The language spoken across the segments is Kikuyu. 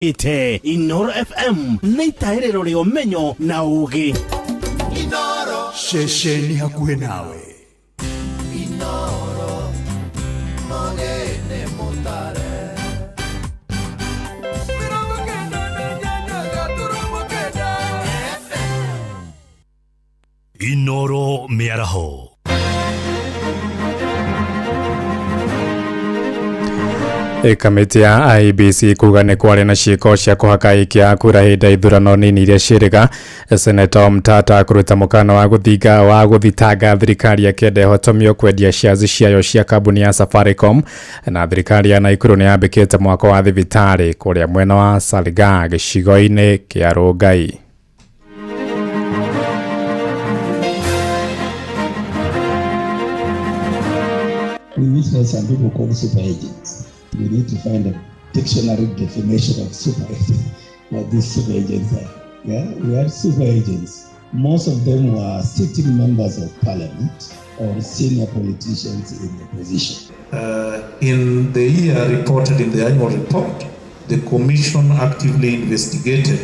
Ite Inoro FM nĩ itaĩrĩro rĩa ũmenyo na ũũgĩ. Ceceni hakuhĩ nawe. Inoro mĩaraho. Kamĩtĩ ya IEBC kuga nĩ kwarĩ na ciĩko cia kũhaka aikia a kura hĩndĩ ya ithurano nini iria ciĩrĩga. Senator Omtatah kũruta mũkana wa gũthinga wa gũthitanga thirikari akĩenda ĩhotomio kwendia shares ciayo cia kambuni ya Safaricom. Na thirikari ya Naikuru nĩ yambĩkĩte mwako wa thibitarĩ kũrĩa mwena wa Salgaa gĩcigo-inĩ kĩa Rongai. We witness some people called super agents. We need to find a dictionary definition of super agent, what these super agents are. Yeah, we have super agents. Most of them were sitting members of parliament or senior politicians in the position. In the year reported in the annual report, the Commission actively investigated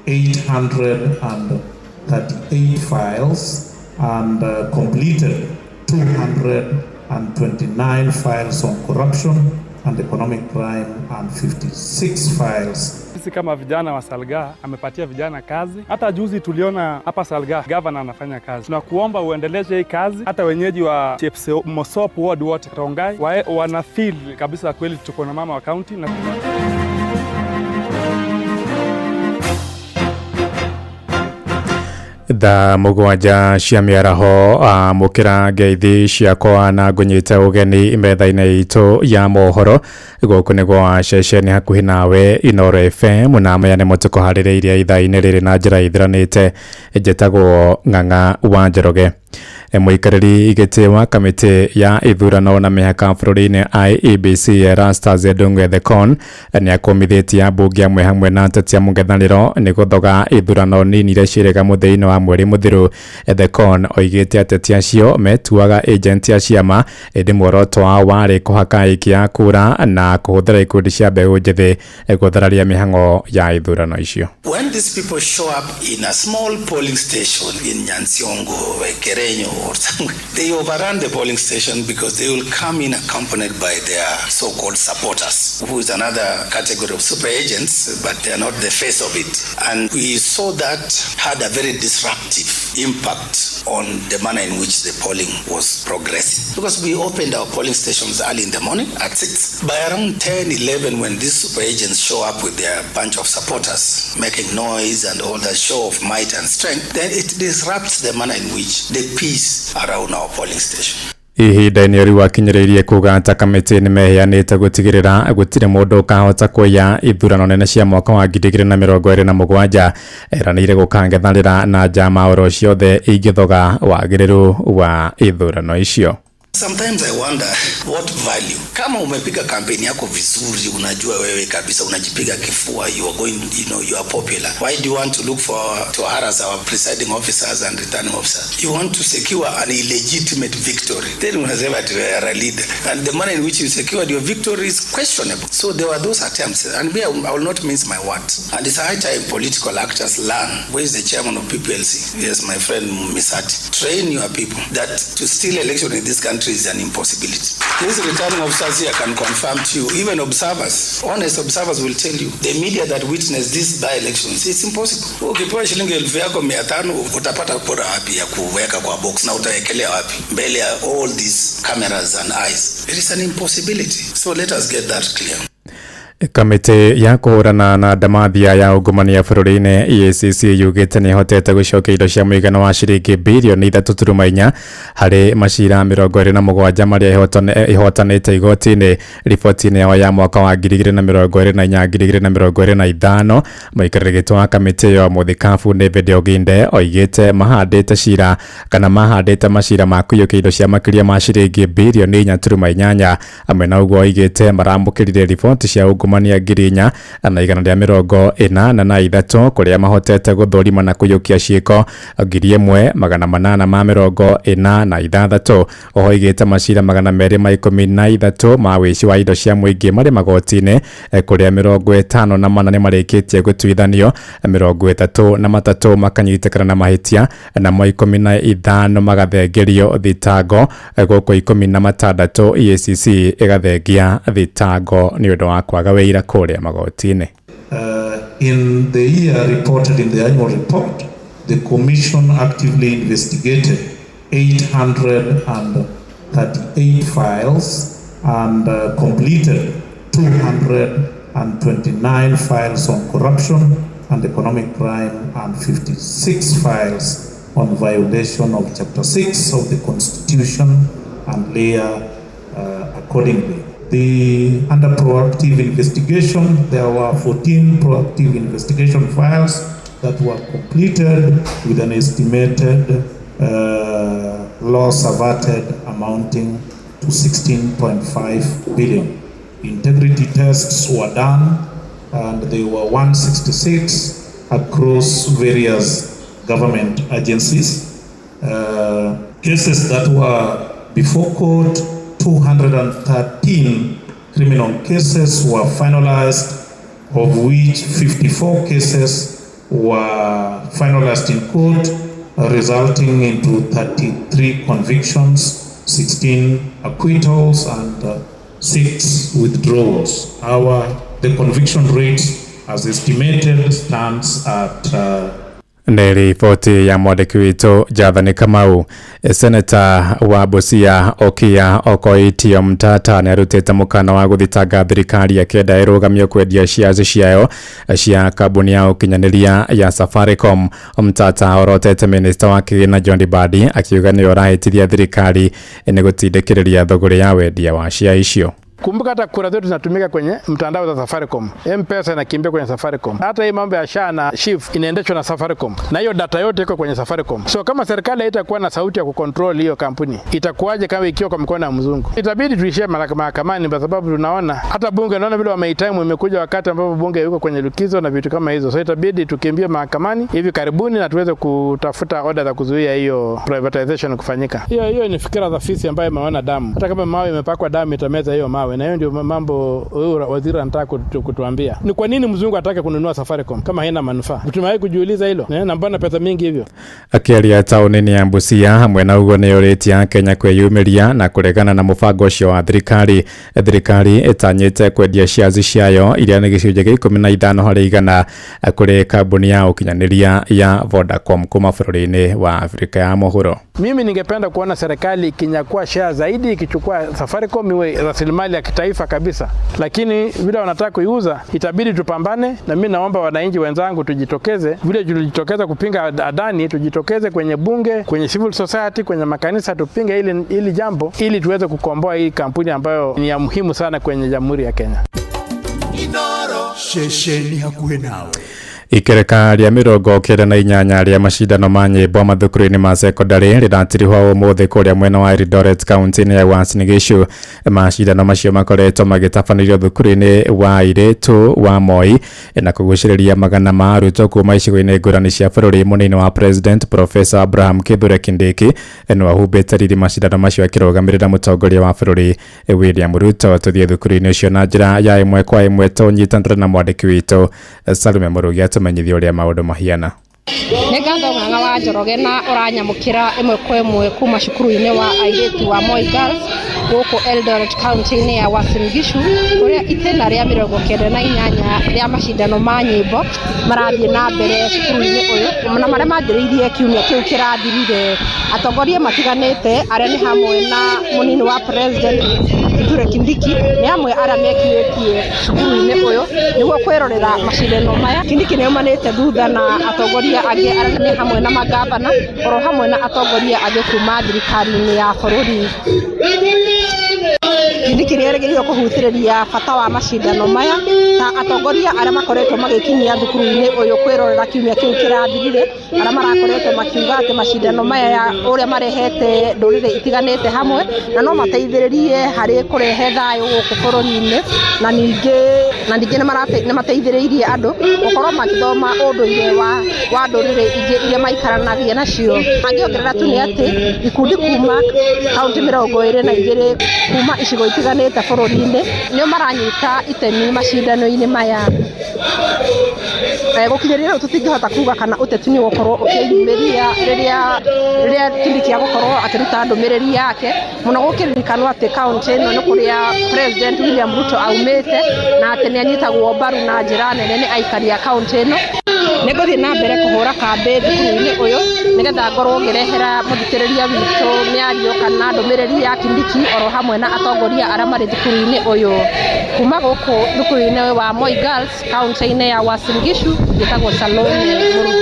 838 files and completed 229 files on corruption and economic crime and 56 files. Sisi kama vijana wa Salgaa amepatia vijana kazi. Hata juzi tuliona hapa Salgaa governor anafanya kazi. Tunakuomba uendeleze hii kazi. Hata wenyeji wa Chepmosop ward wote Rongai wana feel kabisa kweli tuko na mama wa county na Thaa mũgwanja cia mĩaraho, amũkĩra ngeithi ciakwa na ngũnyite ũgeni metha-inĩ itũ ya mohoro. Gũkũ nĩ gwa ceceni hakuhĩ nawe Inoro FM, na maya nĩmo tũkũharĩrĩirie ithaa-inĩ rĩrĩ na njĩra ithiranĩte. Njĩtagwo Ng'ang'a wa Njoroge. Mũikarĩri gĩtĩ wa kamĩtĩ ya ithurano na mĩhaka bũrũri-inĩ IEBC Erastus Ndung'u Ethekon nĩ akũmithĩtie ambunge amwe hamwe na ateti a mũng'ethanĩro nĩ gũthoga ithurano nini iria ciĩrĩga mũthia-inĩ wa mweri mũthiru. Ethekon oigĩte ateti acio metuaga agenti a ciama, ĩndĩ muoroto wao warĩ kũhaka aikia a kura na kũhũthĩra ikundi cia mbeũ njĩthĩ gũthararia mĩhang'o ya ithurano icio. When these people show up in a small polling station in Nyansiongo, Kerenyo or somewhere, they overrun the polling station because they will come in accompanied by their so-called supporters, who is another category of super agents, but they are not the face of it. And we saw that had a very disruptive impact on the manner in which the polling was progressing. Because we opened our polling stations early in the morning at 6. By around 10, 11, when these super agents show up with their bunch of supporters, making noise and all that show of might and strength, then it disrupts the manner in which the peace around our polling station. Ihinda-inĩ rĩu akinyĩrĩirie kuga ta kamĩtĩ nĩ meheanĩte gũtigĩrĩra gũtirĩ mũndũ ũkahota kũiya ithurano nene cia mwaka wa 2027. Eranĩire gũkangethanĩra na njama oro ciothe ingĩthoga wagĩrĩru wa ithurano icio. Sometimes I wonder what value. Kama umepiga kampeni yako vizuri, unajua wewe kabisa unajipiga kifua, you are going, you know, you are popular. Why do you want to look for to harass our presiding officers and returning officers? You want to secure an illegitimate victory. Then unasema ati you are a leader. And the manner in which you secured your victory is questionable. So there were those attempts. And me, I will not mince my words. And it's high time political actors learn. Where is the chairman of PPLC? Yes, my friend Misati. Train your people that to steal election in this country is an impossibility. These returning officers here can confirm to you, even observers, honest observers will tell you, the media that witnessed these by-elections, it's impossible. Ukipewa shilingi 5,500 utapata kura wapi ya kuweka kwa box na utawekelea wapi mbele ya all these cameras and eyes? It is an impossibility. So let us get that clear. Kamĩtĩ ya kũhũrana na ndamathia ya ungumania bũrũri-inĩ EACC yugĩte nĩ ĩhotete gũcokia indo cia mũigana wa ciringi birioni 3.4 harĩ macira 27 marĩa ĩhotanĩte igoti-inĩ. Riboti-inĩ yao ya mwaka wa 2024 2025, mũikarĩri gĩtĩ wa kamĩtĩ ĩyo mũthikabu David Oginde oigĩte mahandĩte cira kana mahandĩte macira ma kũiyũkia indo cia makĩria ma ciringi birioni 4.8. Hamwe na ũguo oigĩte maramũkĩrire riboti cia ungumania ungumania 4143 kuria mahotete guthurima na kuyukia ciiko 1846. Oho igite macira 213 ma wici wa indo cia muingi mari magoti-ini kuria 54 ni marikitie gutuithanio, 33 makanyitikana na mahitia, namo 15 magathengerio thitango, guku 16 EACC igathengia thitango ni undu wa kwaga wira kuria magoti-ini. In the year reported in the annual report, the Commission actively investigated 838 files and completed 229 files on corruption and economic crime and 56 files on violation of Chapter 6 of the Constitution and layer accordingly. Under proactive investigation, there were 14 proactive investigation files that were completed with an estimated loss averted amounting to 16.5 billion. Integrity tests were done and they were 166 across various government agencies. Cases that were before court, 213 criminal cases were finalized, of which 54 cases were finalized in court, resulting into 33 convictions, 16 acquittals, and 6 withdrawals. The conviction rate, as estimated, stands at Nĩ riboti ya mwandĩki witũ Jathani Kamau. Seneta wa Busia Okiya Okoitio Mtata nĩ arutĩte mũkana wa gũthitanga thirikari akĩenda ĩrũgamio kwendia shares ciayo cia kambuni ya ũkinyanĩria ya Safaricom. Mtata orotete minista wa kĩgĩna John Mbadi akiuga nĩwe ũrahĩtithia thirikari nĩ gũtindĩkĩrĩria thũgũrĩ ya wendia wa share icio. Kumbuka hata kura zetu zinatumika kwenye mtandao za Safaricom. M-Pesa inakimbia kwenye Safaricom. Hata hii mambo ya SHA na SHIF inaendeshwa na Safaricom. Na hiyo data yote iko kwenye Safaricom. So kama serikali haitakuwa na sauti ya kucontrol hiyo kampuni, itakuwaje kama ikiwa kwa mkono wa mzungu? Itabidi tuishie mahakamani kwa sababu tunaona hata bunge, naona vile wameitime imekuja wakati ambapo bunge yuko kwenye likizo na vitu kama hizo. So itabidi tukimbie mahakamani hivi karibuni na tuweze kutafuta order za kuzuia hiyo privatization kufanyika. Hiyo ni fikira za fisi ambayo imeona damu. Hata kama mawe imepakwa damu itameza hiyo mawe. Na hiyo ndio mambo huyu waziri anataka kutuambia. Ni kwa nini mzungu atake kununua Safaricom kama haina manufaa? Tumewahi kujiuliza hilo. Na mbona pesa mingi hivyo? Akiaria tauni ya Busia hamwe na uguo nĩ ũrĩtie Kenya kwĩyumĩria na kũregana na mũbango ũcio wa thirikari. Thirikari ĩtanyĩte kwendia shares ciayo iria nĩ gĩcunjĩ gĩa 15 harĩ igana kũrĩ kambuni ya ũkinyanĩria ya Vodacom kuma bũrũri-inĩ wa Afrika ya Mũhuro. Mimi ningependa kuona serikali ikinyakua share zaidi, ikichukua Safaricom iwe rasilimali ya kitaifa kabisa. Lakini vile wanataka kuiuza, itabidi tupambane, na mimi naomba wananchi wenzangu tujitokeze. Vile tulijitokeza kupinga Adani, tujitokeze kwenye bunge, kwenye civil society, kwenye makanisa, tupinge hili jambo ili tuweze kukomboa hii kampuni ambayo ni ya muhimu sana kwenye Jamhuri ya Kenya. Shesheni hakuhe nawe. Ikereka rĩa 98 rĩa macindano ma nyĩmbo mathukuru-inĩ ma secondary rĩratirihwo ũmũthĩ kũrĩa mwena wa Eldoret kaunti-inĩ ya Uasin Gishu. Macindano macio makoretwo magĩtabanĩrio thukuru-inĩ wa airĩtu wa Moi na kũgucĩrĩria magana ma arutwo kuma icigo-inĩ ngũrani cia bũrũri. Mũnini wa President Professor Abraham Kithure Kindiki nĩwe ũhumbĩte riri macindano macio akĩrũgamĩrĩra mũtongoria wa bũrũri William Ruto. Tũthiĩ thukuru-inĩ ũcio na njĩra ya ĩmwe kwa ĩmwe tũnyitanĩre na mwandĩki witũ Salome Mũrugi atumenyithie ũrĩa maũndũ mahiana. Nĩ ngatho Ng'ang'a wa Njoroge na ũranyamũkĩra ĩmwe kwa ĩmwe kuma cukuru-inĩ wa airĩtu wa Moi Girls gũkũ Eldoret county-inĩ ya Uasin Gishu, kũrĩa itĩna rĩa 98 rĩa macindano ma nyĩmbo marathiĩ na mbere cukuru-inĩ ũyũ, na marĩa manjĩrĩirie kiumia kĩu kĩrathirire. Atongoria matiganĩte arĩa nĩ hamwe na mũnini wa President Kithure Kindiki nĩ amwe arĩa mekinyĩtie cukuru-inĩ ũyũ nĩguo kwĩrorera macindano maya. Kindiki nĩ aumanĩte thutha na atongoria angĩ arĩa nĩ hamwe na magavana oro hamwe na atongoria angĩ kuma thirikari-inĩ ya bũrũri. Kindiki nĩ erĩgĩrĩirwo kũhutĩrĩria bata wa macindano maya ta atongoria arĩa makoretwo magĩkinyia thukuru-inĩ ũyũ kwĩrorera kiumia kĩu kĩrathirire, arĩa marakoretwo makiuga atĩ macindano maya ya ũrĩa marehete ndũrĩrĩ itiganĩte hamwe na no mateithĩrĩrie harĩ kũrehe thayũ gũkũ bũrũri-inĩ, na ningĩ nĩ mateithĩrĩirie andũ gũkorwo magĩthoma ũndũire wa ndũrĩrĩ ingĩ iria maikaranagia nacio. Angĩongerera tu nĩ atĩ ikundi kuma kaunti 22 kuma icigo itiganĩte bũrũri-inĩ nĩo maranyita itemi macindano-inĩ maya. Gũkinyĩria rĩu tũtingĩhota kuga kana ũteti nĩ ũgũkorwo ũkĩyumĩria rĩrĩa Kindiki agũkorwo akĩruta ndũmĩrĩri yake, mũno gũkĩririkanwo atĩ kaunti ĩno nĩ kũrĩa President William Ruto aumĩte na atĩ nĩ anyitagwo mbaru na njĩra nene nĩ aikari a kaunti ĩno. Nĩngũthiĩ na mbere kũhũra kambĩ thukuru-inĩ ũyũ nĩgetha ngorwo ngĩrehera mũthikĩrĩria witũ mĩario kana ndũmĩrĩri ya Kindiki oro hamwe na atongoria arĩa marĩ thukuru-inĩ ũyũ. Kuma gũkũ thukuru-inĩ wa Moi Girls kaunti-inĩ ya Uasin Gishu, njĩtagwo Salome Mũrugi.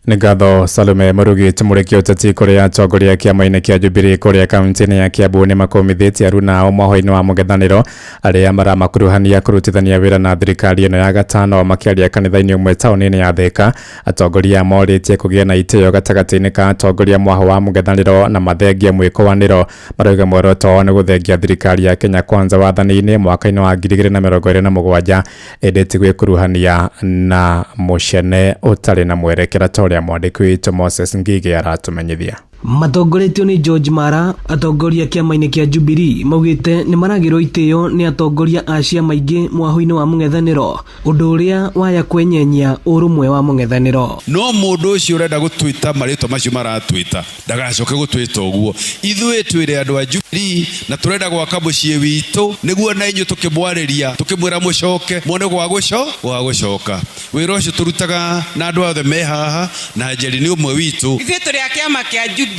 Nĩ ngatho Salome Mũrugi. Tũmũrĩkie ũteti kũrĩa atongoria kĩama-inĩ kĩa Jubilee kũrĩa kaunti-inĩ ya Kiambu nĩ makũmithĩtie aruna ao mohoro-inĩ wa mũng'ethanĩro arĩa maramakuruhania kũrutithania wĩra na thirikari ĩno ya gatano. Makĩaria kanitha-inĩ ũmwe taũni-inĩ ya Thika, atongoria morĩtie kũgĩa na itĩo gatagatĩ-inĩ ka atongoria mwaho wa mũng'ethanĩro na mathengie mwĩkũanĩro. Marauga muoroto wao nĩ gũthengia thirikari ya Kenya Kwanza wathani-inĩ mwaka-inĩ wa 2027, ĩndĩ ti gwĩkuruhania na mũcene ũtarĩ na mwerekera ta ũrĩa mwandĩki witũ Moses Ngige aratumenyithia. Matongoretio nĩ George Mara, atongoria kĩama-inĩ kĩa Jubilee maugĩte nĩ maragĩrwo itĩo nĩ atongoria a ciama ingĩ mwaho-inĩ wa mũng'ethanĩro, ũndũ ũrĩa waya kwenyenyia ũrũmwe wa mũng'ethanĩro. No mũndũ ũcio ũrenda gũtwĩta marĩtwa macio maratwĩta ndagacoke gũtwĩta ũguo. Ithuĩ twĩre andũ a Jubilee na tũrenda gwaka mũciĩ witũ nĩguo na inyuĩ tũkĩmwarĩria tũkĩmwĩra mũcoke muone gwa gũcoka. Wĩra ũcio tũrutaga na andũ othe me haha na Njeri nĩ ũmwe witũ. Ithuĩ tũrĩ a kĩama kĩa Jubilee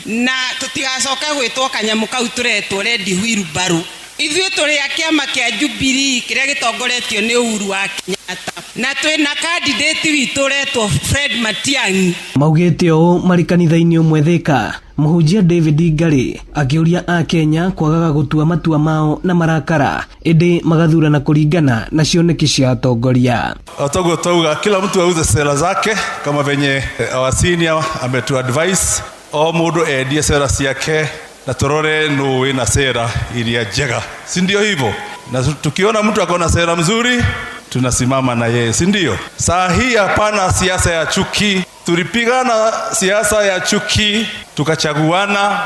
na tũtigacoka gwĩtwo kanyamũ kau tũretwo red wheelbarrow. Ithuĩ tũrĩ a kĩama kĩa Jubilee kĩrĩa gĩtongoretio nĩ Uhuru wa Kenyatta na twĩna candidate witũ ũretwo Fred Matiang'i. Maugĩte ũũ marĩ kanitha-inĩ ũmwe Thika, mũhunjia David Ngari akĩũria a Kenya kwagaga gũtua matua mao na marakara, ĩndĩ magathurana kũringana na cioneki cia atongoria. Otogo tauga kila mtu auze sera zake kama venye our senior ametu advice, o mũndũ endie sera ciake na turore nũ wĩna sera iria njega, si ndio hivyo? Na tukiona mtu akona sera mzuri tunasimama na yeye, si ndio? Saa hii hapana siasa ya chuki. Tulipigana siasa ya chuki tukachaguana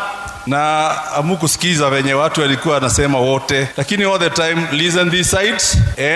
na amukusikiza venye watu walikuwa wanasema wote, lakini all the time listen this side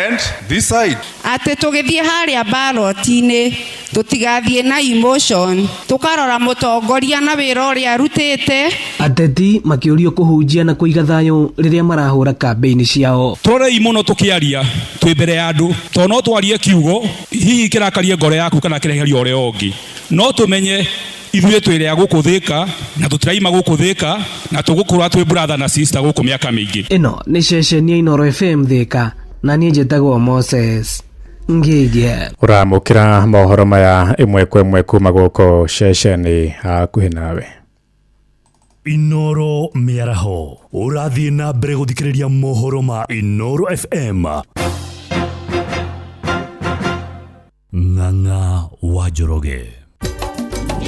and this side. Atĩ tũgĩthiĩ harĩa ballot-inĩ tũtigathiĩ na emotion, tũkarora mũtongoria na wĩra ũrĩa arutĩte. Ateti makĩũrio kũhunjia na kũiga thayũ rĩrĩa marahũra kambĩini ciao. Tũrorei mũno tũkĩaria twĩ mbere ya andũ, tondũ no twarie kiugo hihi kĩrakarie ngoro yaku kana kĩreherie ũrĩa ũngĩ. No tũmenye ithuĩ twĩrĩ a gũkũ Thika na tũtiraima gũkũ Thika na tũgũkorwo twĩ brother na sister gũkũ mĩaka mĩingĩ. Ĩno nĩ ceceni ya Inooro FM Thika na niĩ njĩtagwo Moses Ngige. Ũramũkĩra mohoro maya ĩmwe kwa ĩmwe kuma gũkũ ceceni hakuhĩ nawe. Inooro mĩaraho ũrathiĩ na mbere gũthikĩrĩria mohoro ma Inooro FM. Ng'ang'a wa Njoroge.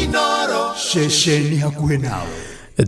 Inooro ceceni hakuhĩ nawe.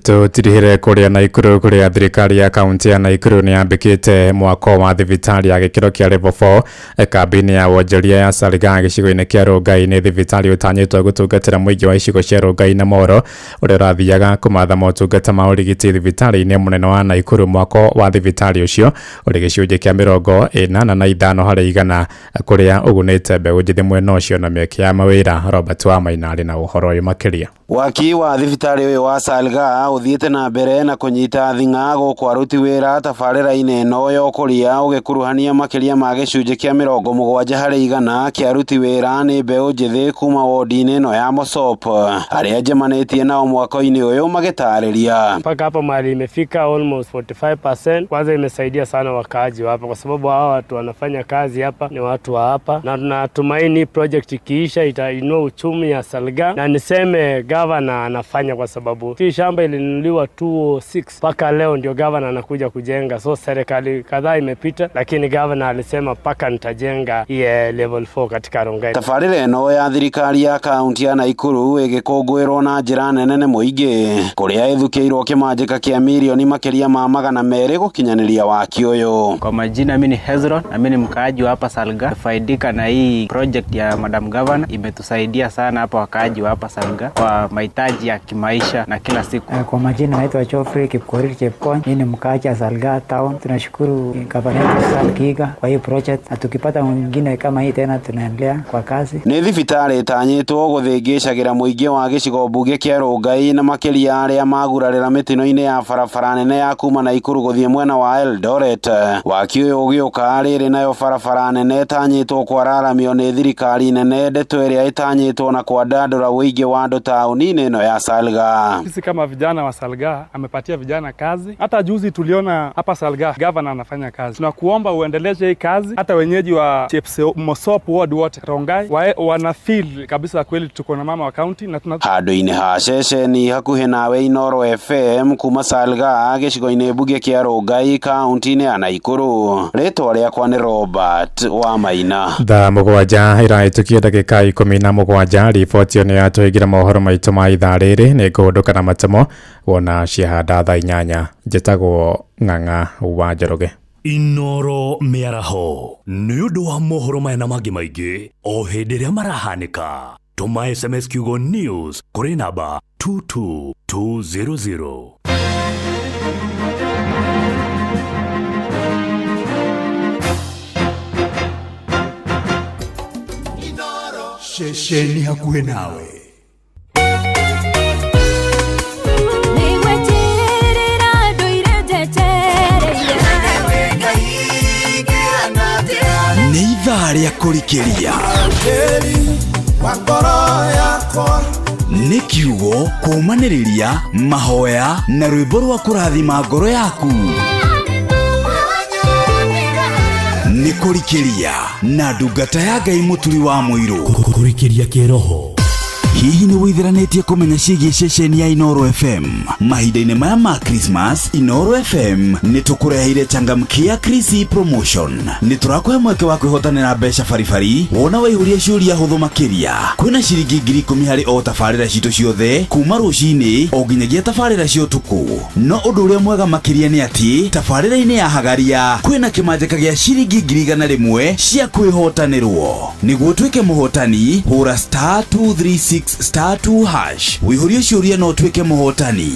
Tũtirihĩre kũrĩa Naikuru kũrĩa thirikari ya kaunti ya Naikuru nĩ yambĩkĩte mwako wa thibitarĩ ya gĩkĩro kĩa level 4 kambĩ-inĩ ya wonjoria ya Salgaa gĩcigo-inĩ kĩa Rongai. Nĩ thibitarĩ ũtanyĩtwo gũtungatĩra mũingĩ wa icigo cia Rongai na Moro ũrĩa ũrathiaga kũmatha motungata ma ũrigiti thibitarĩ-inĩ mũnene wa Naikuru. Mwako wa thibitarĩ ũcio ũrĩ gĩcunjĩ kĩa 85 harĩ igana kũrĩa ũgunĩte mbeũ njĩthĩ mwena ũcio na mĩeke ya mawĩra. Robert Wamaina arĩ na ũhoro ũyũ makĩria. Waki wa thibitarĩ ũyũ wa Salgaa ũthiĩte na mbere na kũnyita thing'a gũkũ aruti wĩra tabarĩra-inĩ ĩno ya ũkũria ũgĩkuruhania makĩria ma gĩcunjĩ kĩa 70 harĩ igana kĩa aruti wĩra nĩ mbeũ njĩthĩ kuma wodi-inĩ ĩno ya Mosop arĩa njemanĩtie nao mwako-inĩ ũyũ magĩtarĩria. Mpaka hapa mahali imefika almost 45%. Kwanza imesaidia sana wakaaji wa hapa kwa sababu hawa watu wanafanya kazi hapa ni watu wa hapa, na tunatumaini project ikiisha itainua uchumi ya Salgaa, na niseme governor anafanya kwa sababu hii shamba ilinunuliwa 206 mpaka leo ndio gavana anakuja kujenga. So serikali kadhaa imepita, lakini gavana alisema mpaka nitajenga hii level 4 katika Rongai. Tabarĩra ĩno ya thirikari ya kaunti ya Naikuru ĩgĩkũngũĩrwo na njĩra nene nĩ mũingĩ kũrĩa ĩthukĩirwo kĩmanjĩka kĩa mirioni makĩria ma 200 gũkinyanĩria waki ũyũ. Kwa majina mimi ni Hezron na mimi ni mkaaji wa hapa Salga. Faidika na hii project ya Madam Governor, imetusaidia sana hapa wakaaji wa hapa Salga kwa mahitaji ya kimaisha na kila siku. Kwa majina naitwa Geoffrey Kipkorir Chepkony, mimi ni mkaaji wa Salga town. Tunashukuru gavana wetu Sal Kiga kwa hii project, na tukipata mwingine kama hii tena tunaendelea kwa kazi. Nĩ thibitarĩ ĩtanyĩtwo gũthĩngĩcagĩra mũingĩ wa gĩcigo mbunge kĩa Rongai na makĩria arĩa magurarĩra mĩtino-inĩ ya barabara nene ya kuma Naikuru gũthiĩ mwena wa Eldoret. Waki ũyũ ũgĩũka rĩrĩ nayo barabara nene ĩtanyĩtwo kwararamio nĩ thirikari nene, ndeto ĩrĩa ĩtanyĩtwo na kwandandũra ũingĩ wa andũ taũni-inĩ ĩno ya Salga. Sisi kama vijana wa Salga amepatia vijana kazi. Hata juzi tuliona hapa Salga gavana anafanya kazi. Tunakuomba uendeleze hii kazi, hata wenyeji wa Chepmosop ward wote Rongai wana feel kabisa kweli tuko na mama wa county na tuna handũ-inĩ ha ceceni hakuhĩ nawe Inooro FM kuma Salga gĩcigo-inĩ mbunge kĩa Rongai kaunti-inĩ ya Naikuru. Rĩtwa rĩakwa nĩ Robert wa Maina. Thaa 7 ĩrahĩtũkia ndagĩka 17. Riboti ĩyo nĩ yatũhingĩra mohoro maitũ ma ithaa rĩrĩ. Nĩ ngũhũndũka na matemo wona ciahanda thaa 8. Njĩtagwo Ng'ang'a wa Njoroge. Inooro mĩaraho nĩ ũndũ wa mohoro maya na mangĩ maingĩ o hĩndĩ ĩrĩa marahanĩka. Tũma SMS kiugo news kũrĩ namba 22200. Ceceni hakuhĩ nawe. Nĩ ithaa rĩa kũrikĩria, nĩ kiugo kũũmanĩrĩria, mahoya na rwĩmbo rwa kũrathima ngoro yaku. Nĩ kũrikĩria na ndungata ya Ngai Mũturi wa Mũirũ. Kũrikĩria kĩroho. Hihi nĩ wĩtheranĩtie kũmenya ciĩgiĩ ceceni ya Inooro FM? Mahinda-inĩ maya ma Christmas, Inooro FM nĩ tũkũreheire changamkia Krisi promotion. Nĩ tũrakũhe mweke wa kwĩhotanĩra mbeca baribari wona waihũria ciũria hũthũ makĩria. Kwĩna ciringi 10,000 harĩ o tabarĩra citũ ciothe kuma rũcinĩ o nginyagia tabarĩra cia ũtukũ. No ũndũ ũrĩa mwega makĩria nĩ atĩ tabarĩra-inĩ ya Hagaria kwĩna kĩmanjĩka gĩa ciringi 100,000 cia kwĩhotanĩrwo. Nĩguo ũtuĩke mũhotani, hũra *236 *2# wĩihũrie ciũria na ũtuĩke mũhotani.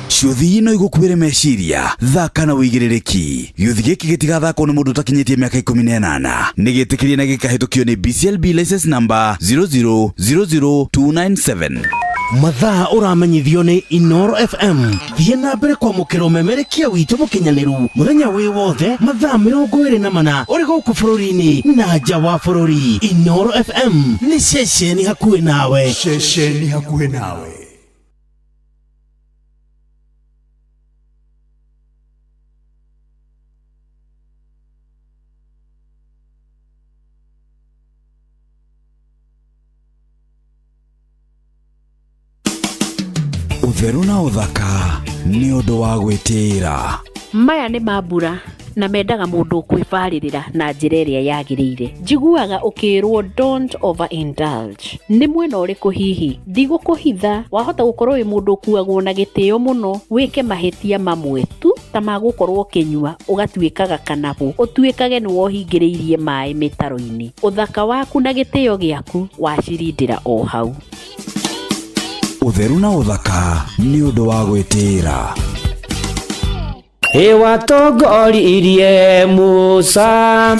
Ciũthi no igũkuĩre meciria, thaka na wĩigĩrĩrĩki. Gĩũthi gĩkĩ gĩtigathakwo nĩ mũndũ ũtakinyĩtie mĩaka 18. Nĩ gĩtĩkĩrie na gĩkahĩtũkio nĩ BCLB license number 0000297. Mathaa ũramenyithio nĩ Inooro FM. Thiĩ na mbere kwamũkĩra ũmemerekia witũ mũkinyanĩru mũthenya wĩ wothe mathaa 24 ũrĩ gũkũ bũrũri-inĩ na nja wa bũrũri. Inooro FM nĩ ceceni hakuhĩ nawe. Ceceni hakuhĩ nawe. Ũtheru na ũthaka nĩ ũndũ wa gwĩtĩĩra. Maya nĩ mambura na mendaga mũndũ ũkwĩbarĩrĩra na njĩra ĩrĩa yagĩrĩire. Njiguaga ũkĩrwo don't overindulge. Nĩ mwena ũrĩkũ hihi? Ndigũkũhitha, wahota gũkorwo wĩ mũndũ ũkuagwo na gĩtĩo mũno, wĩke mahĩtia mamwe tu ta ma gũkorwo ũkĩnyua ũgatuĩkaga kanabũ, ũtuĩkage nĩ wohingĩrĩirie maĩ mĩtaro-inĩ. Ũthaka waku na gĩtĩo gĩaku wacirindĩra o hau. Ũtheru na ũthaka nĩ ũndũ wa gwĩtĩĩra. Ĩwatongoririe Musa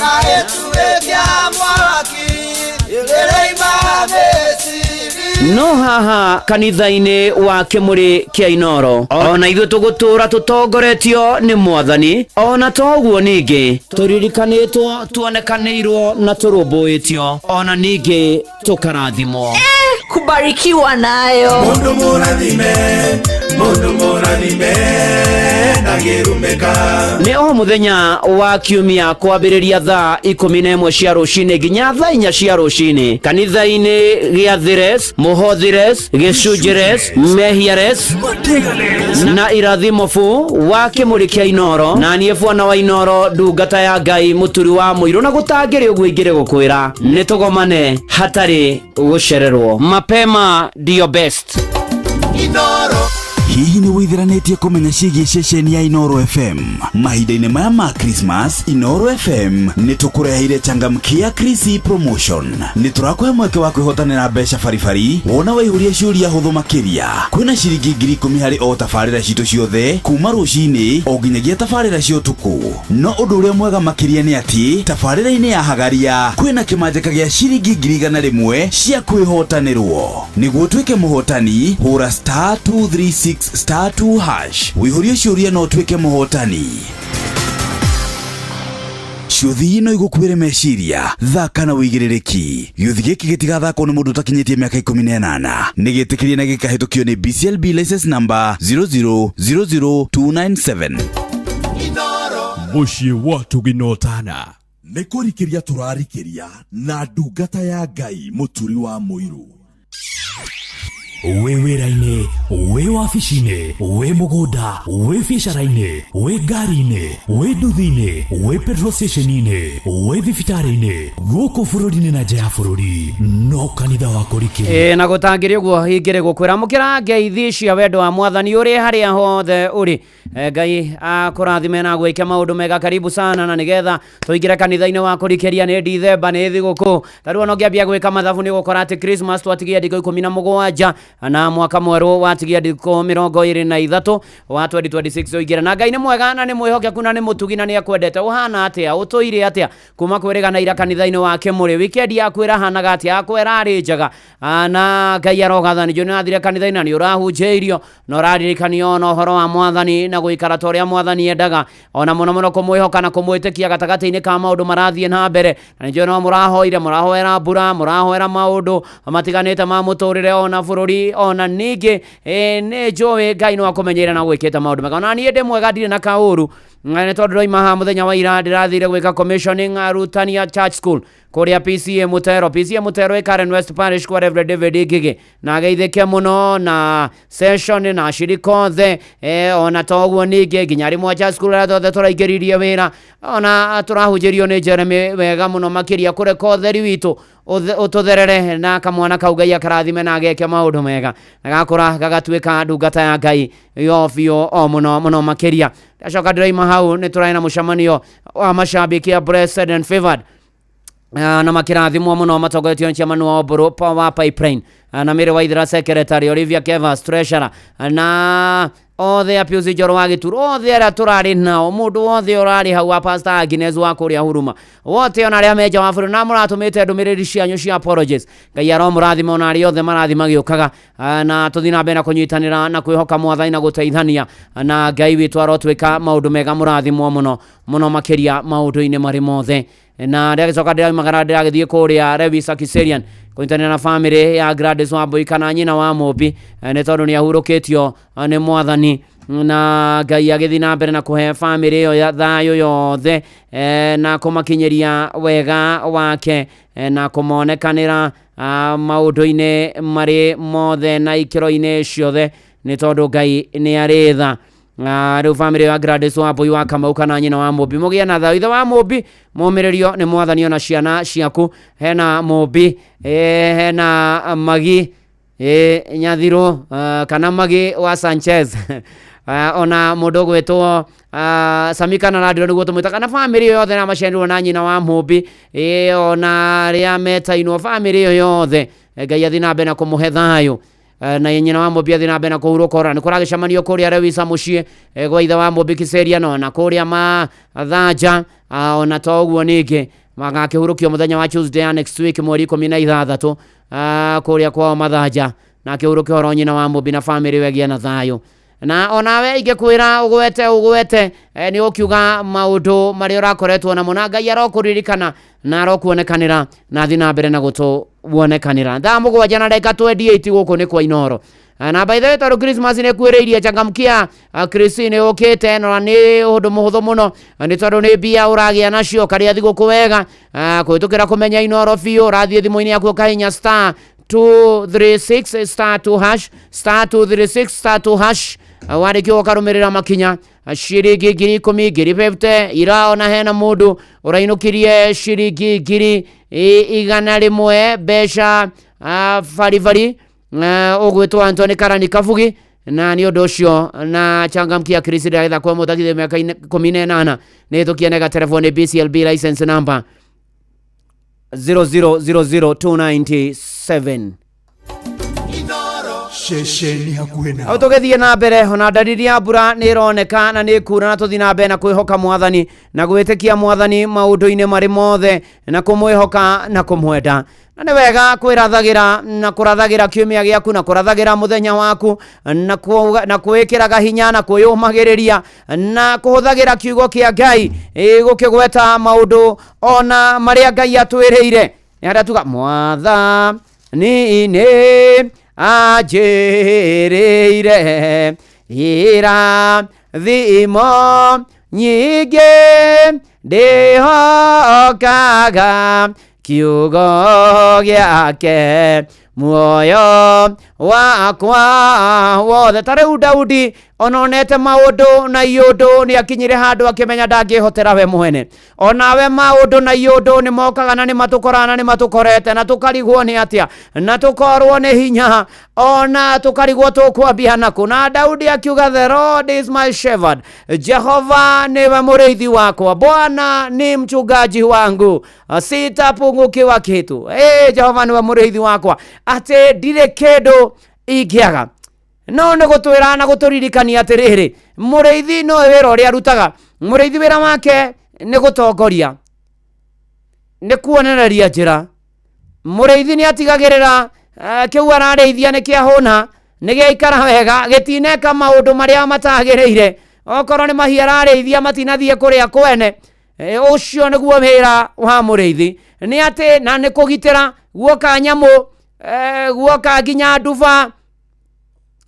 no haha kanitha-inĩ wa Kĩmũrĩ kĩa Inooro ona ithuĩ tũgũtũra tũtongoretio nĩ Mwathani, ona toguo ningĩ tũririkanĩtwo, tuonekanĩirwo na tũrũmbũĩtio, ona ningĩ tũkarathimwo. Kubarikiwa nayo. Mundu murathime, Mundu murathime ndangĩrumĩka. Nĩ o mũthenya wa kiumia kwambĩrĩria thaa 11 cia rũcinĩ nginya thaa 4 cia rũcinĩ kanitha-inĩ gĩa Thires, Mũhothires, Gĩcunjĩres, Mehiares na Irathimobu wa kĩmũrĩ kĩa Inoro, na niĩ bwana wa Inoro, ndungata ya Ngai, mũturi wa mũirũ, na gũtangĩrĩ ũguo ingĩrĩ gũkwĩra nĩ tũgomane hatarĩ gũcererwo. Mapema ndio best. Inoro. Hihi nĩ wĩithiranĩtie kũmenya ciĩgiĩ ceceni ya Inoro FM? Mahinda-inĩ maya ma Christmas, Inoro FM nĩ tũkũreheire changamkia Krisi promotion. Nĩ tũrakũhe mweke wa kwĩhotanĩra mbeca baribari wona waihũria ciũria hũthũ makĩria. Kwĩna ciringi 10,000 harĩ o tabarĩra citũ ciothe kuma rũcinĩ o nginyagia tabarĩra cia ũtukũ. No ũndũ ũrĩa mwega makĩria nĩ atĩ tabarĩra-inĩ ya Hagaria kwĩna kĩmanjĩka gĩa ciringi 100,000 cia kwĩhotanĩrwo. Nĩguo ũtuĩke mũhotani, hũra star 236 star 2 hash wĩihũrie ciũria na ũtuĩke mũhotani. Ciũthi no igũkuĩre meciria. Thaka na wĩigĩrĩrĩki. Gĩũthi gĩkĩ gĩtigathakwo nĩ mũndũ ũtakinyĩtie mĩaka 18. Nĩ gĩtĩkĩrie na gĩkahĩtũkio nĩ BCLB license number 0000297. Mũciĩ wa Tuginotana. Nĩ kũrikĩria tũrarikĩria na ndungata ya Ngai, mũturi wa mũirũ. Wĩ wĩra-inĩ, wĩ wabici-inĩ, wĩ mũgũnda, wĩ biacara-inĩ, wĩ ngari-inĩ, wĩ nduthi-inĩ, wĩ petrol station-inĩ, wĩ thibitarĩ-inĩ, gũkũ bũrũri-inĩ na nja ya bũrũri, no kanitha wa kũrikĩria. Ĩ na gũtangĩrĩ ũguo ingĩrĩ gũkwĩra mũkĩra ngeithi cia wendo wa mwathani ũrĩ harĩa hothe ũrĩ. Ngai akũrathime na gwĩke maũndũ mega. Karibu sana, na nĩgetha tũingĩre kanitha-inĩ wa kũrikĩria. Nĩ Dithemba, nĩ thigũkũ, ta rĩu ona ũngĩambia gwĩka mathabu nĩ ũgũkora atĩ Christmas twatigia ndikũ 17 na mwaka mwerũ watigia ndikũ 23 wa 2026 ũingĩre. Na Ngai nĩ mwega na nĩ mwĩhokeku na nĩ mũtugi na nĩ akwendete. Ũhana atĩa? Ũtũire atĩa kuma kwĩrĩgana ira kanitha-inĩ wa Kĩmũrĩ? Weekend yaku ĩrahanaga atĩa? Yakwa ĩrarĩ njega. Na Ngai arogatha nĩ njũĩ nĩ wathire kanitha-inĩ na nĩ ũrahunjĩirio na ũraririkanio na ũhoro wa mwathani na gũikara ta ũrĩa mwathani endaga, ona mũno mũno kũmwĩhoka na kũmwĩtĩkia gatagatĩ-inĩ ka maũndũ marathiĩ na mbere. Na nĩ njũĩ no mũrahoire, mũrahoera mbura, mũrahoera maũndũ matiganĩte ma mũtũrĩre ona bũrũri, ona ningĩ nĩ njũĩ Ngai no akũmenyeire na gwĩkĩte maũndũ mega. Ona niĩ ndĩ mwega, ndirĩ na kaũru, nĩ tondũ ndoima haha mũthenya wa ira ndĩrathire gwĩka commissioning arutani a church school kũrĩa PCA Mutero. PCA Mutero ĩ Karen West Parish kwa Reverend David Ngigĩ, na ageithĩke mũno na session na ashirika othe. Ona toguo ningĩ nginya arimũ a church school arĩa othe tũraingĩririe wĩra, ona tũrahunjĩrio nĩ Jeremy wega mũno makĩria, kũreka ũtheri witũ ũtũtherere, na kamwana kau Ngai akarathime na ageke maũndũ mega na gakũra gagatuĩka ndungata ya Ngai yo biũ o mũno mũno makĩria. Ndacoka ndĩraima hau nĩ tũrarĩ na mũcemanio wa macambĩki a Blessed and Favored, na makĩrathimwo mũno matongoretio nĩ chairman wa Mbũrũ wa Pipeline, na Mary Waithera secretary, Olivia Kevas treasurer, na othe a Pius Njoro wa Gĩturo, othe arĩa tũrarĩ nao, mũndũ wothe ũrarĩ hau wa Pastor Agnes wa kũrĩa Huruma, wote ona arĩa menja wa bũrũri na mũratũmĩte ndũmĩrĩri cianyu cia apologies, Ngai aromũrathima ona arĩa othe marathiĩ magĩũkaga. Na tũthiĩ na mbere na kũnyitanĩra na kwĩhoka mwathani na gũteithania, na Ngai witũ arotwĩka maũndũ mega. Mũrathimwo mũno mũno makĩria maũndũ-inĩ marĩ mothe. Na ndĩragĩcoka ndĩraumagara ndĩragĩthiĩ kũrĩa Lewis Akiserian kũnyitanĩra na famĩlĩ ya Gladys Wambui kana nyina wa Mũmbi, nĩ tondũ nĩ ahurũkĩtio nĩ mwathani, na Ngai agĩthiĩ na mbere na kũhe famĩlĩ ĩyo ya thayũ yothe, na kũmakinyĩria wega wake, na kũmonekanĩra maũndũ-inĩ marĩ mothe na ikĩro-inĩ ciothe, nĩ tondũ Ngai nĩ arĩ tha. Rĩu famĩlĩ ya Gladys Wambui wa Kamau kana nyina wa Mũmbi, mũgĩe na thayũ. Ithe wa Mũmbi, mũmĩrĩrio nĩ mwathani ona ciana ciaku. Hena Mũmbi, hena Magi, Nyathiro, kana Magi wa Sanchez, ona mũndũ ũgwĩtwo Sami kana Radiro nĩguo tũmwĩta, kana famĩlĩ ĩyo yothe na maciarirwo na nyina wa Mũmbi, ona arĩa metainwo, famĩlĩ ĩyo yothe, Ngai athiĩ na mbere na kũmũhe thayũ. Na nyina wa Mũmbi athiĩ na mbere na kũhurũka. Ora nĩ kũragĩcemanio kũrĩa Lewisa mũciĩ, gwa ithe wa Mũmbi Kiseriano, na kũrĩa Mathanja. Ona to ũguo ningĩ magakĩhurũkio mũthenya wa Tuesday ya next week mweri 16, kũrĩa kwao Mathanja, na akĩhurũke horo nyina wa Mũmbi na famĩlĩ wegie na thayũ. Na onawe ingĩkwĩra ũgwete ũgwete, nĩ ũkiuga maũndũ marĩa ũrakoretwo namo, na Ngai arokũririkana na arokuonekanĩra na athiĩ na mbere na gũtũwonekanĩra. Thaa 7:28 gũkũ nĩ kwa Inoro. Na by the way, tondũ Christmas nĩ ĩkuhĩrĩirie, changamkia Chris nĩ ũkĩte na nĩ ũndũ mũhũthũ mũno, nĩ tondũ nĩ mbia ũragĩa nacio karĩa thigũkũ wega kũhĩtũkĩra kũmenya Inooro biũ. Ũrathiĩ thimũ-inĩ yaku ũkahinya star 236 star 2 hash, star 236 star 2 hash. Warĩkia ũkarũmĩrĩra makinya, ciringi 10,000, 50,000 ira. Ona hena mũndũ ũrainũkirie ciringi 100,000 mbeca baribari, ũgwĩtwo Anthony Karani Kabugi. Na nĩ ũndũ ũcio na changamkia Chris ndagĩtha kwa mũtakithio mĩaka 18 nĩ ĩtũkie nega telefoni BCLB license number 0000297. Ceceni hakuhĩ Hau nawe. tũgĩthiĩ na mbere, ona ndariri ya mbura nĩ ĩroneka na nĩ ĩkura, na tũthiĩ na mbere na kwĩhoka mwathani na gwĩtĩkia mwathani maũndũ-inĩ marĩ mothe na kũmwĩhoka na kũmwenda. Na nĩ wega kwĩrathagĩra na kũrathagĩra kiumia gĩaku na kũrathagĩra mũthenya waku na na kwĩkĩraga hinya na kwĩyũmagĩrĩria na kũhũthagĩra kiugo kĩa Ngai, gũkĩgweta maũndũ ona marĩa Ngai atwĩrĩire. Nĩ harĩa tuga mwathani nĩ anjĩrĩire irathimo nyingĩ, ndĩhokaga kiugo gĩake muoyo wakwa wothe. Ta rĩu Daudi ononete maũndũ na iũndũ, nĩ akinyire handũ akĩmenya ndangĩhotera we mwene. Onawe maũndũ na iũndũ nĩ mokaga na nĩ matũkoraga na nĩ matũkorete, na tũkarigwo nĩ atĩa na tũkorwo nĩ hinya, ona tũkarigwo tũkwambia nakũ. Na Daudi akiuga, "The Lord is my shepherd," Jehova niwe mũrĩithi wakwa, Bwana ni mchungaji wangu, sitapungukiwa kitu. Hey, Jehova niwe mũrĩithi wakwa, atĩ ndirĩ kĩndũ ingĩaga. No nĩ gũtwĩra na gũtũririkania atĩrĩrĩ, mũrĩithi no wĩra ũrĩa arutaga. Mũrĩithi wĩra wake nĩ gũtongoria, nĩ kuonereria njĩra. Mũrĩithi nĩ atigagĩrĩra kĩu ararĩithia nĩ kĩahũna, nĩ gĩaikara wega, gĩtineka maũndũ marĩa matagĩrĩire. Okorwo nĩ mahiũ ararĩithia, matinathiĩ kũrĩa kwene. Ũcio nĩguo wĩra wa mũrĩithi, nĩ atĩ na nĩ kũgitĩra guoka nyamũ, guoka nginya nduba.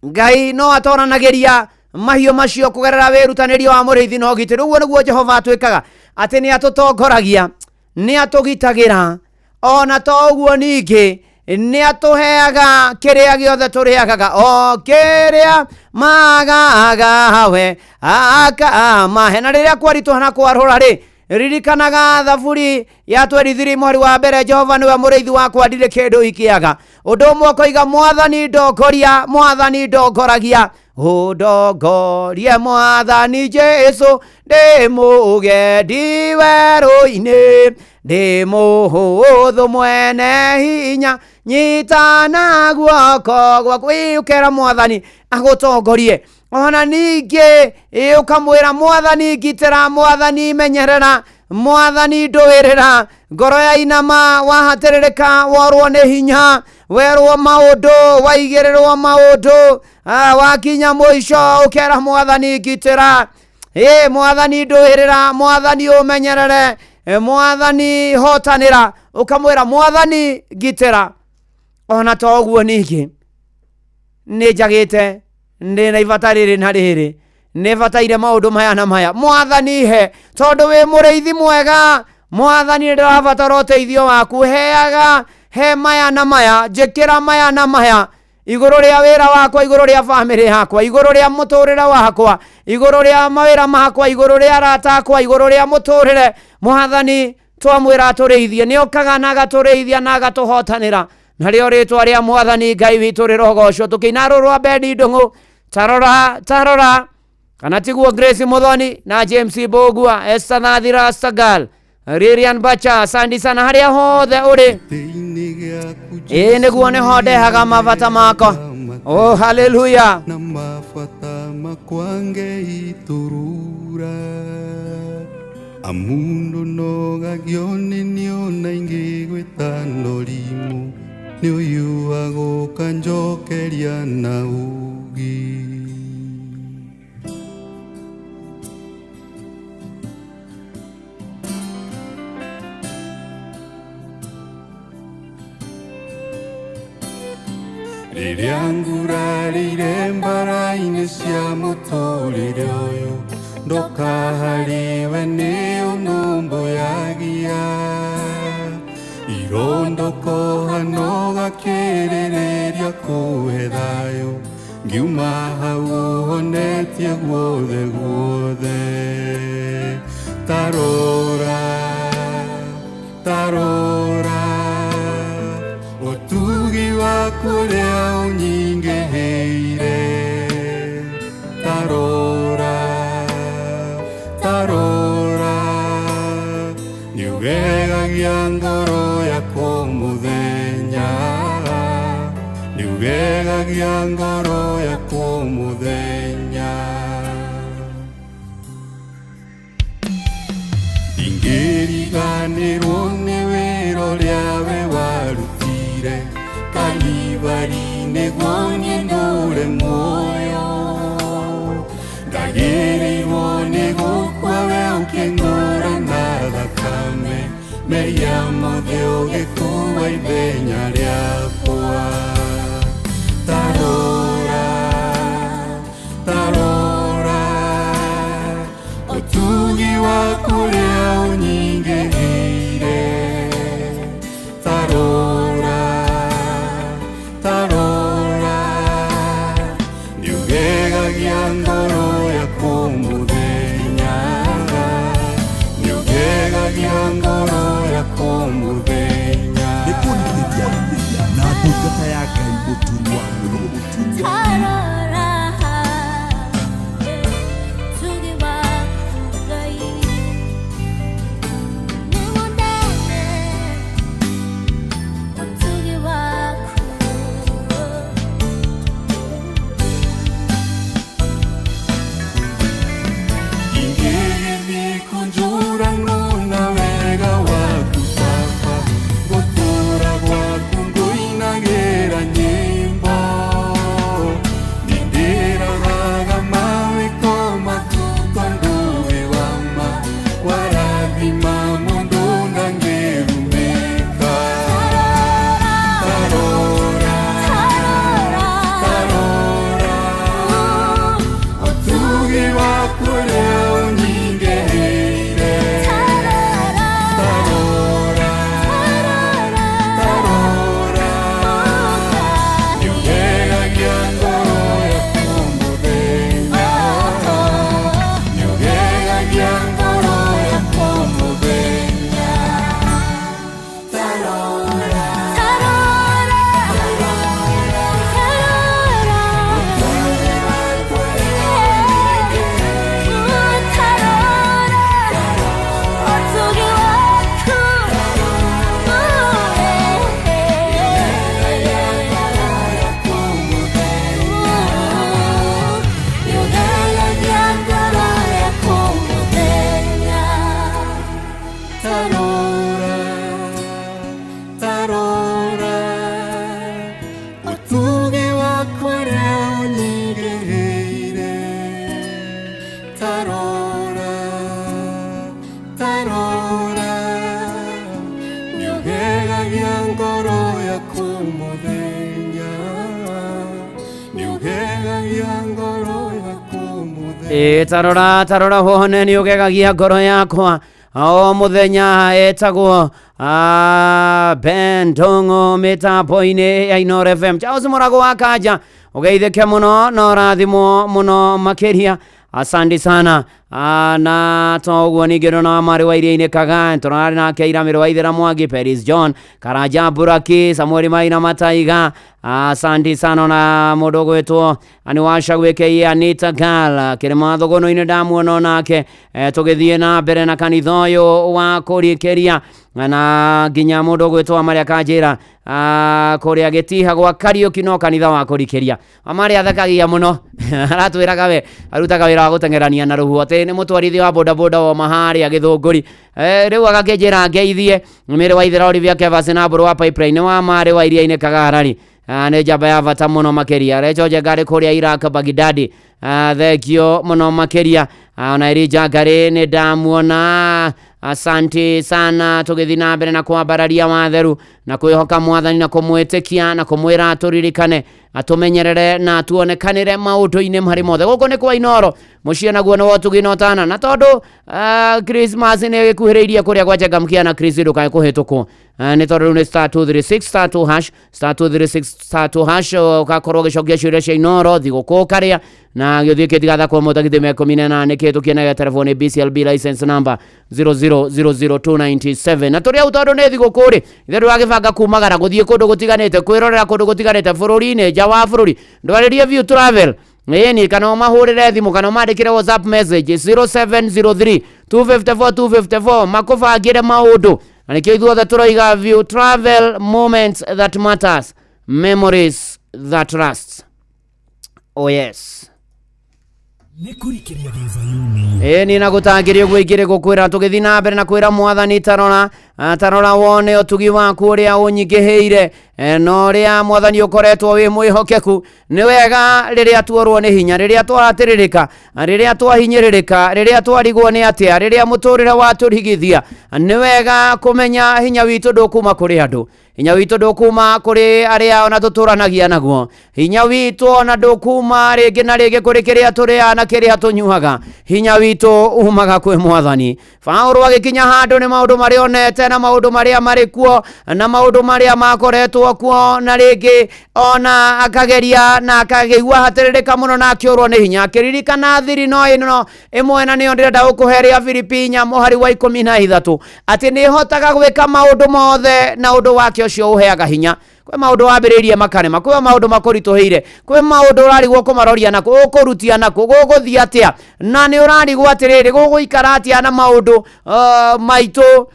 Ngai no atoranagĩria mahiũ macio kũgerera wĩrutanĩrio wa mũrĩithi na ũgitĩri. Ũguo nĩguo Jehova atwĩkaga, atĩ nĩ atũtongoragia, nĩ atũgitagĩra, ona to ũguo ningĩ nĩ atũheaga kĩrĩa gĩothe tũrĩagaga, o kĩrĩa magaga we akamahe. Na rĩrĩa kwaritũha na kwarũra rĩ, ririkanaga Thaburi ya 23 mweri wa mbere, Jehova niwe mũrĩithi wakwa, ndirĩ kĩndũ ingĩaga. Ũndũ ũmwe ũkoiga, mwathani ndongoria, mwathani ndongoragia, ũndongorie mwathani Jesu, ndĩ mũgendi werũ-inĩ, ndĩ mũhũthũ mwene hinya, nyitana guoko gwaku. Ĩ, ũkera mwathani agũtongorie. Ona ningĩ ĩ, ũkamwĩra mwathani ngitĩra, mwathani menyerera, mwathani ndũĩrĩra. Ngoro ya inama, wahatĩrĩrĩka, worwo nĩ hinya, werwo maũndũ, waigĩrĩrwo maũndũ, wakinya mũico, ũkera mwathani ngitĩra, ĩ mwathani ndũĩrĩra, mwathani ũmenyerere, mwathani hotanĩra. Ũkamwĩra mwathani ngitĩra. Ona to ũguo ningĩ, nĩ njagĩte, ndĩ na ibata rĩrĩ na rĩrĩ, nĩ bataire maũndũ maya na maya, mwathani he, tondũ wĩ mũrĩithi mwega. Mwathani nĩ ndĩrabatara ũteithio waku, heaga, he maya na maya, njĩkĩra maya na maya igũrũ rĩa wĩra wakwa, igũrũ rĩa bamĩrĩ yakwa, igũrũ rĩa mũtũrĩre wakwa, igũrũ rĩa mawĩra makwa, igũrũ rĩa arata akwa, igũrũ rĩa mũtũrĩre. Mwathani twamwĩra atũrĩithie, nĩ okaga na agatũrĩithia na agatũhotanĩra. Narĩo rĩtwa rĩa mwathani Ngai witũ rĩrogocwo. Tũkĩina rũrũ rwa Bendi Ndũng'ũ, tarora tarora kana tiguo? Grace Muthoni na James Mbũgua, Esther Nathira Stagal, Lilian Bacha, asante sana harĩa hothe ũrĩ. Ĩĩ nĩguo, nĩho ndehaga mabata makwa. Oh, haleluya. Na mabata makwa ngeiturura amundu nogagio nĩ niona ingĩ gwĩtano rimũ nĩ ũyũ agũka njokeria na ugi. Rĩrĩa ngurarĩire mbara-inĩ cia mũtũrĩre ũyũ ndoka harĩwe nĩ ũnũmbũyagia irondokoha no gakĩrĩrĩria kũhe thayũ ngiuma hau ũhonetie guothe guothe tarora tarora ũtugi waku ũrĩa ũnyingĩhĩire tarora tarora nĩũgegagia ngoro yakwa mũthenya nĩũgegagia ngoro yakwa mũthenya ndingĩriganĩrwo nĩ wĩra ũrĩa we warutire Kalivari nĩguo niĩ ndũre muoyo ndagĩrĩirwo nĩ gũkua we ũkĩngũra na thakame mehia mothe ũgĩkua ithenya rĩakwa tarora tarora ũtugi waku ũrĩa ũnyingĩhĩire tarora tarora nĩũgegagia ngoro yakwa mũthenya nĩũgegagia ngoro yakwa mũthenya Nĩkũrikĩria na ndungata ya Ngai mũturi wa mũiru. Tarora tugi waku Ngai nĩwendete ũtugi waku Ingĩgĩthiĩ kũnjũragwo na wega waku Baba gũtũũra gwaku ngũinagĩra nyĩmbo nĩndĩroraga mawĩko maku tondũ wĩ wa ma warathima mũndũ ndangĩrumĩka tarora tarora ũtugi waku ũrĩa ũnyingĩhĩire tarora tarora nĩũgegagia ngoro yaku mũthenya nĩũgegagia ngoro yaku mũthenya tarora tarora tarora tarora ũtugi waku nĩũgegagia ngoro yakwa mũthenya tarora tarora ũtugi waku ũrĩa ũnyingĩhĩire tarora tarora nĩũgegagia ngoro yaku mũthenya nĩũgegagia ngoro yaku mũthenya Ĩ tarora tarora hone nĩ ũgegagia ngoro yakwa o mũthenya etagwo Ben Ndung'u mĩtambo-inĩ ya Inooro FM. Charles Mũrago wa Kanja ũgeithĩke mũno na ũrathimwo mũno makĩria asante sana. Na to ũguo ningĩ ndona marĩ wa iria-inĩ Kagan tũrarĩ nake Iramĩro wa Ithĩra Mwangi Peris John Karanja Buraki Samuel Maina Mataiga asante sana na mũndũ ũgwĩtwo nĩ wacagwĩke Anita Gal kĩrĩma thũgũnũ-inĩ ndamuona onake tũgĩthiĩ na mbere na kanitha ũyũ wa kũrikĩria na nginya mũndũ ũgwĩtwo Maria Kanjĩra kũrĩa gĩtiha gwa Kariũki no kanitha wa kũrikĩria Maria athekagia mũno aratwĩraga we arutaga wĩra wa gũteng'erania na rũhuho atĩ nĩ mũtwarithia wa bodaboda wa maharĩa Gĩthũngũri rĩu agakĩnjĩra ngeithie mĩrĩ wa Ithĩra Olivia Kevas na mbũrũ wa pipeline wa marĩ wa iria-inĩ Kagarari nĩ njamba ya bata mũno makĩria Recho Njengari kũrĩa Iraq Bagidadi thengio mũno makĩria ona Elijah Ngari nĩ ndamuona asante sana tũgĩthiĩ na mbere na kwambararia watheru Na kwĩhoka mwathani na kũmwĩtĩkia na kũmwĩra atũririkane atũmenyerere na atuonekanĩre maũndũ-inĩ marĩ mothe. Gũkũ nĩ kwa Inooro, mũciĩ naguo nĩ wotugi na ũtana, na tondũ Christmas nĩ ĩkuhĩrĩirie kũrĩa gwa Changamkia na Chris ndũkae kũhĩtũkwo. Nĩ tondũ rĩu nĩ star 236 star 2 hash star 236 star 2 hash, ũgakorwo ũgĩcokia ciũria cia Inooro thigũkũ ũkarĩa na gĩthiĩ kĩtigathakwo mũtagithĩ me 18 kĩhĩtũkie na gĩa telefoni BCLB license number 0000297. Na tũrĩ hau tondũ nĩ thigũkũ rĩ, ithe ndũragĩbanga kumagara gũthiĩ kũndũ gũtiganĩte, kwĩrorera kũndũ gũtiganĩte bũrũri-inĩ, nja wa bũrũri, ndwarĩrie View Travel ĩni, kana ũmahũrĩre thimũ kana ũmandĩkĩre WhatsApp message 0703 254 254 makũbangĩre maũndũ. Na nĩkĩo ithuothe tũroiga View Travel, moments that matters, memories that last. Oh yes. Nĩ kũrikĩria gĩthayuni. Ĩni na gũtangĩria ũguo ingĩrĩ gũkwĩra tũgĩthiĩ na mbere na kwĩra mwathani tarora, tarora wone ũtugi waku ũrĩa ũnyingĩhĩire, na ũrĩa mwathani ũkoretwo wĩ mwĩhokeku. Nĩ wega rĩrĩa tuorwo nĩ hinya, rĩrĩa twahatĩrĩrĩka, rĩrĩa twahinyĩrĩrĩka, rĩrĩa twarigwo nĩ atĩa, rĩrĩa mũtũrĩre watũrigithia, nĩ wega kũmenya hinya witũ ndũkuma kũrĩ andũ, hinya witũ ndũkuma kũrĩ arĩa ona tũtũranagia naguo, hinya witũ ona ndũkuma rĩngĩ na rĩngĩ kũrĩ kĩrĩa tũrĩaga na kĩrĩa tũnyuaga, hinya witũ umaga kwĩ mwathani. Paũlũ agĩkinya handũ nĩ maũndũ marĩa onete na maũndũ marĩa marĩ kuo na maũndũ marĩa makoretwo kuo, na rĩngĩ ona akageria na akagĩigua hatĩrĩrĩka mũno na akĩũrwo nĩ hinya, akĩririkana thiri no ĩno ĩmwe, na nĩyo ndĩrenda gũkũhe rĩa Filipi 4 mũhari wa 13, atĩ nĩhotaga gwĩka maũndũ mothe na ũndũ wake ũcio ũheaga hinya. Kwĩ maũndũ wambĩrĩirie makarema, kwĩ maũndũ makũritũhĩire, kwĩ maũndũ ũrarigwo kũmaroria nakũ, ũkũrutia nakũ, gũgũthiĩ atĩa, na nĩ ũrarigwo atĩrĩrĩ gũgũikara atĩa, na maũndũ maitũ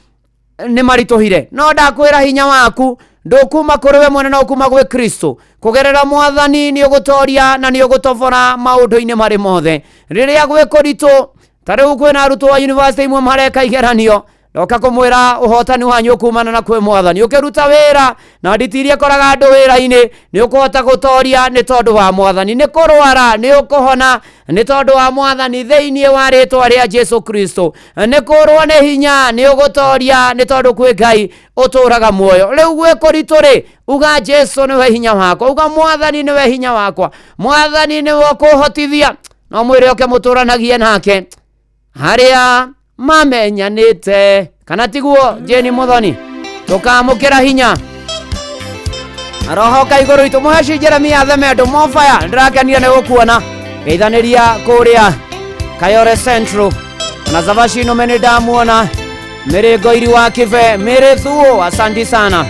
nĩ maritũhire. No ndakwĩra hinya waku ndũkuma kũrĩ we mwene, no ũkuma gwĩ Kristo. Kũgerera mwathani nĩ ũgũtoria na nĩ ũgũtobora maũndũ-inĩ marĩ mothe. Rĩrĩa gwĩ kũritũ, ta rĩu kwĩna arutwo a university imwe mareka igeranio, ndoka kũmwĩra ũhotani wanyu ũkumana na kwĩ mwathani. Ũkĩruta wĩra na nditirie koraga andũ wĩra-inĩ, nĩ ũkũhota gũtoria nĩ tondũ wa mwathani. Nĩ kũrwara nĩ ũkũhona nĩ tondũ wa mwathani thĩinĩ wa rĩtwa rĩa Jesu Kristo. Nĩ kũrwo nĩ hinya nĩ ũgũtoria nĩ tondũ kwĩ Ngai ũtũraga muoyo. Rĩu gwĩ kũritũ rĩ, uga Jesu nĩwe hinya wakwa, uga mwathani nĩwe hinya wakwa, mwathani nĩwe ũkũhotithia. No mwĩre ũke mũtũranagie nake harĩa mamenyanĩte, kana tiguo Jane Muthoni? Tũkamũkĩra hinya roho ka igũrũ itũ. Mũheci Jeremia Themendo Mofaya, ndĩrakenire nĩ gũkuona geithanĩria kũrĩa Kayore Central, na Zavashi Nũme nĩ ndamuona, Mĩrĩngo iri wa Kibe Mĩrĩ Thuo, asanti sana.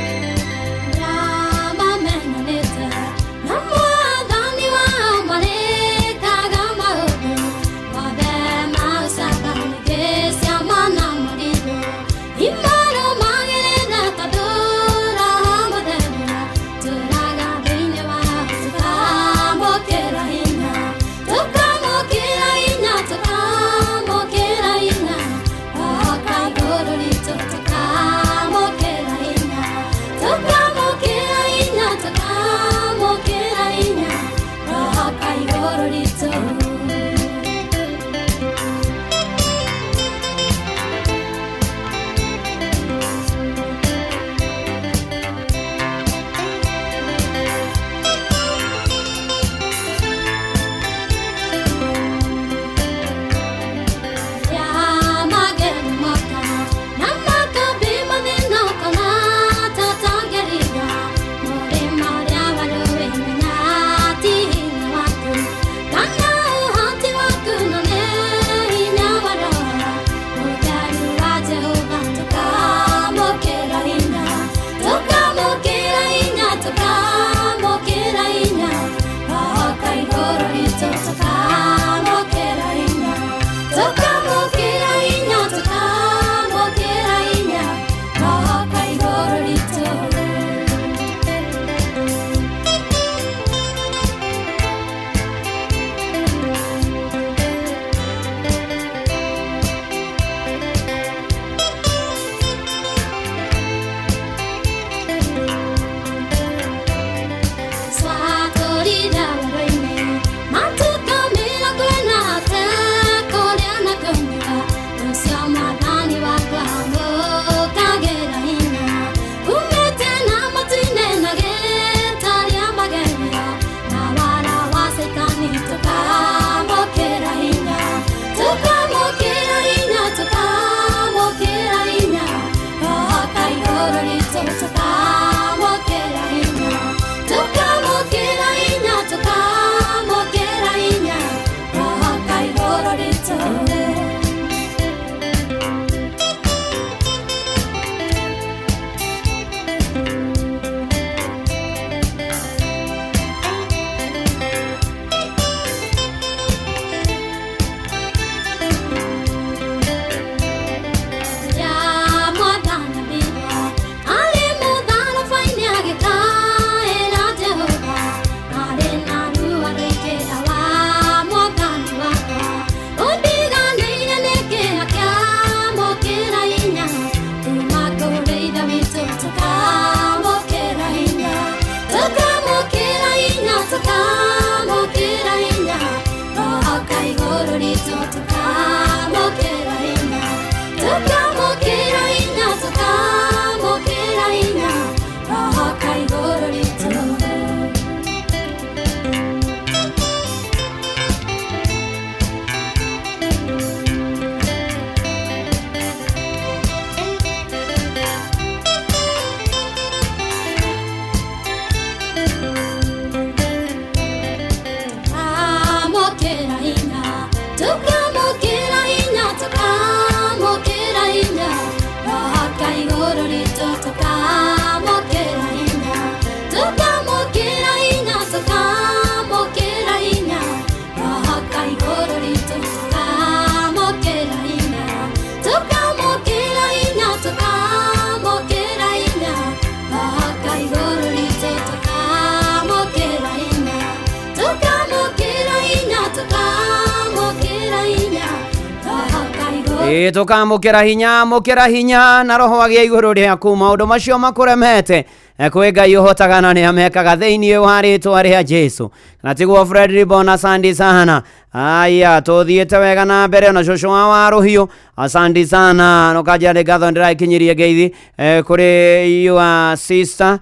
Ĩ tũkamũkĩra hinya mũkĩra hinya na roho agĩa igũrũ rĩaku maũndũ macio makũremete. Kwĩ Ngai ũhotaga na nĩ amekaga thĩinĩ wa rĩtwa rĩa Jesu. Na tiguo Fred Ribona, asante sana. Aya, tũthiĩte wega na mbere ona cũcũ wa Warũhiũ, asante sana. Nũkanjĩra nĩ ngatho ndĩrakinyirie ngeithi kũrĩ your sister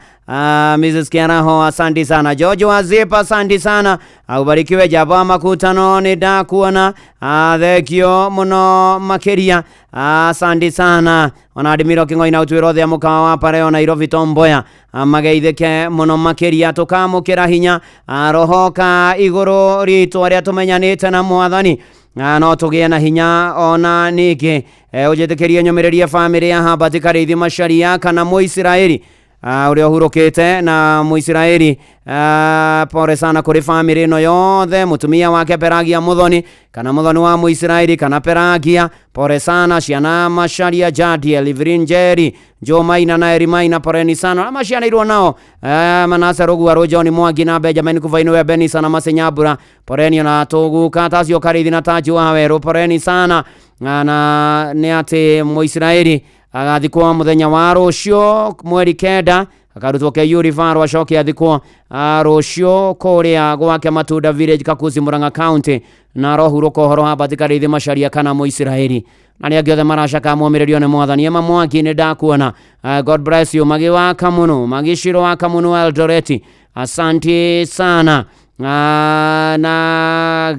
Mrs. Kiaraho, asante sana. George Wazipa, asante sana. Ubarikiwe jaba makutano nĩ ndakuona. Thengio mũno makĩria. Asante sana. Ona Admiro King'oi na ũtuĩro othe a mũkawa wa Pareo Nairobi Tomboya mageithĩke mũno makĩria. Tũkamũkĩra hinya roho ka igũrũ ritũ arĩa tũmenyanĩte na mwathani no tũgĩe na hinya ona ningĩ. Ũnjĩtĩkĩrie nyũmĩrĩrie bamĩrĩ ya Habati Karĩithi Macharia kana Mũisiraeli ũrĩa ũhurũkĩte na Mũisiraeli. Pore sana kũrĩ bamĩrĩ ĩno yothe, mũtumia wake Peragia Muthoni kana Muthoni wa Mũisiraeli kana Peragia, pore sana. Ciana Macharia, Jadiel, Evelyn Njeri, Joe Maina na Eri Maina, poreni sana. Arĩa macianĩirwo nao Manase Rũguarũ, John Mwangi na Benjamin Kuvainwe, Benisa na Masenyambura, poreni. Ona tũguka tacio Karĩithi na Tanji wa Werũ, poreni sana. Na nĩ atĩ Mũisiraeli agathikwo mũthenya wa rũciũ mweri 9, akarutwo KU Rivarũ, acoke athikwo rũciũ kũrĩa gwake Matunda Village, Kakuzi, Murang'a County. Na arohurũka ũhoro wa Bahati Karĩithi Macharia kana Mũisiraeli. Na arĩa angĩ othe maracaka momĩrĩrio nĩ mwathani. Ema Mwangi nĩ ndakuona. God bless you. Magi wa Kamunu, Magiciro wa Kamunu Eldoreti, asante sana. Na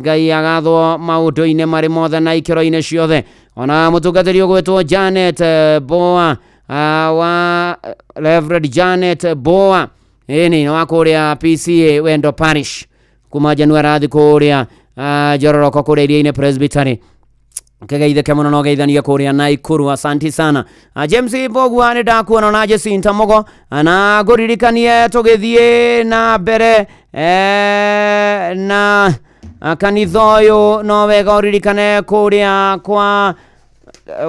Ngai agathwo maũndũ-inĩ marĩ mothe na ikĩro-inĩ ciothe. Ona mũtungatĩri ũgwĩtwo Janet Boa, wa Reverend Janet Boa, ĩni nĩ wa kũrĩa PCA Wendo Parish, kuma January athi kũrĩa Njororoko kũrĩa Iria-inĩ Presbytery. Kegeithĩke mũno na ũgeithanie kũrĩa Naikuru, asanti sana. James Mbogua nĩ ndakuona na Jacinta Mugo, na ngũririkanie tũgĩthiĩ na mbere na kanitha ũyũ no wega ũririkane kũrĩa kwa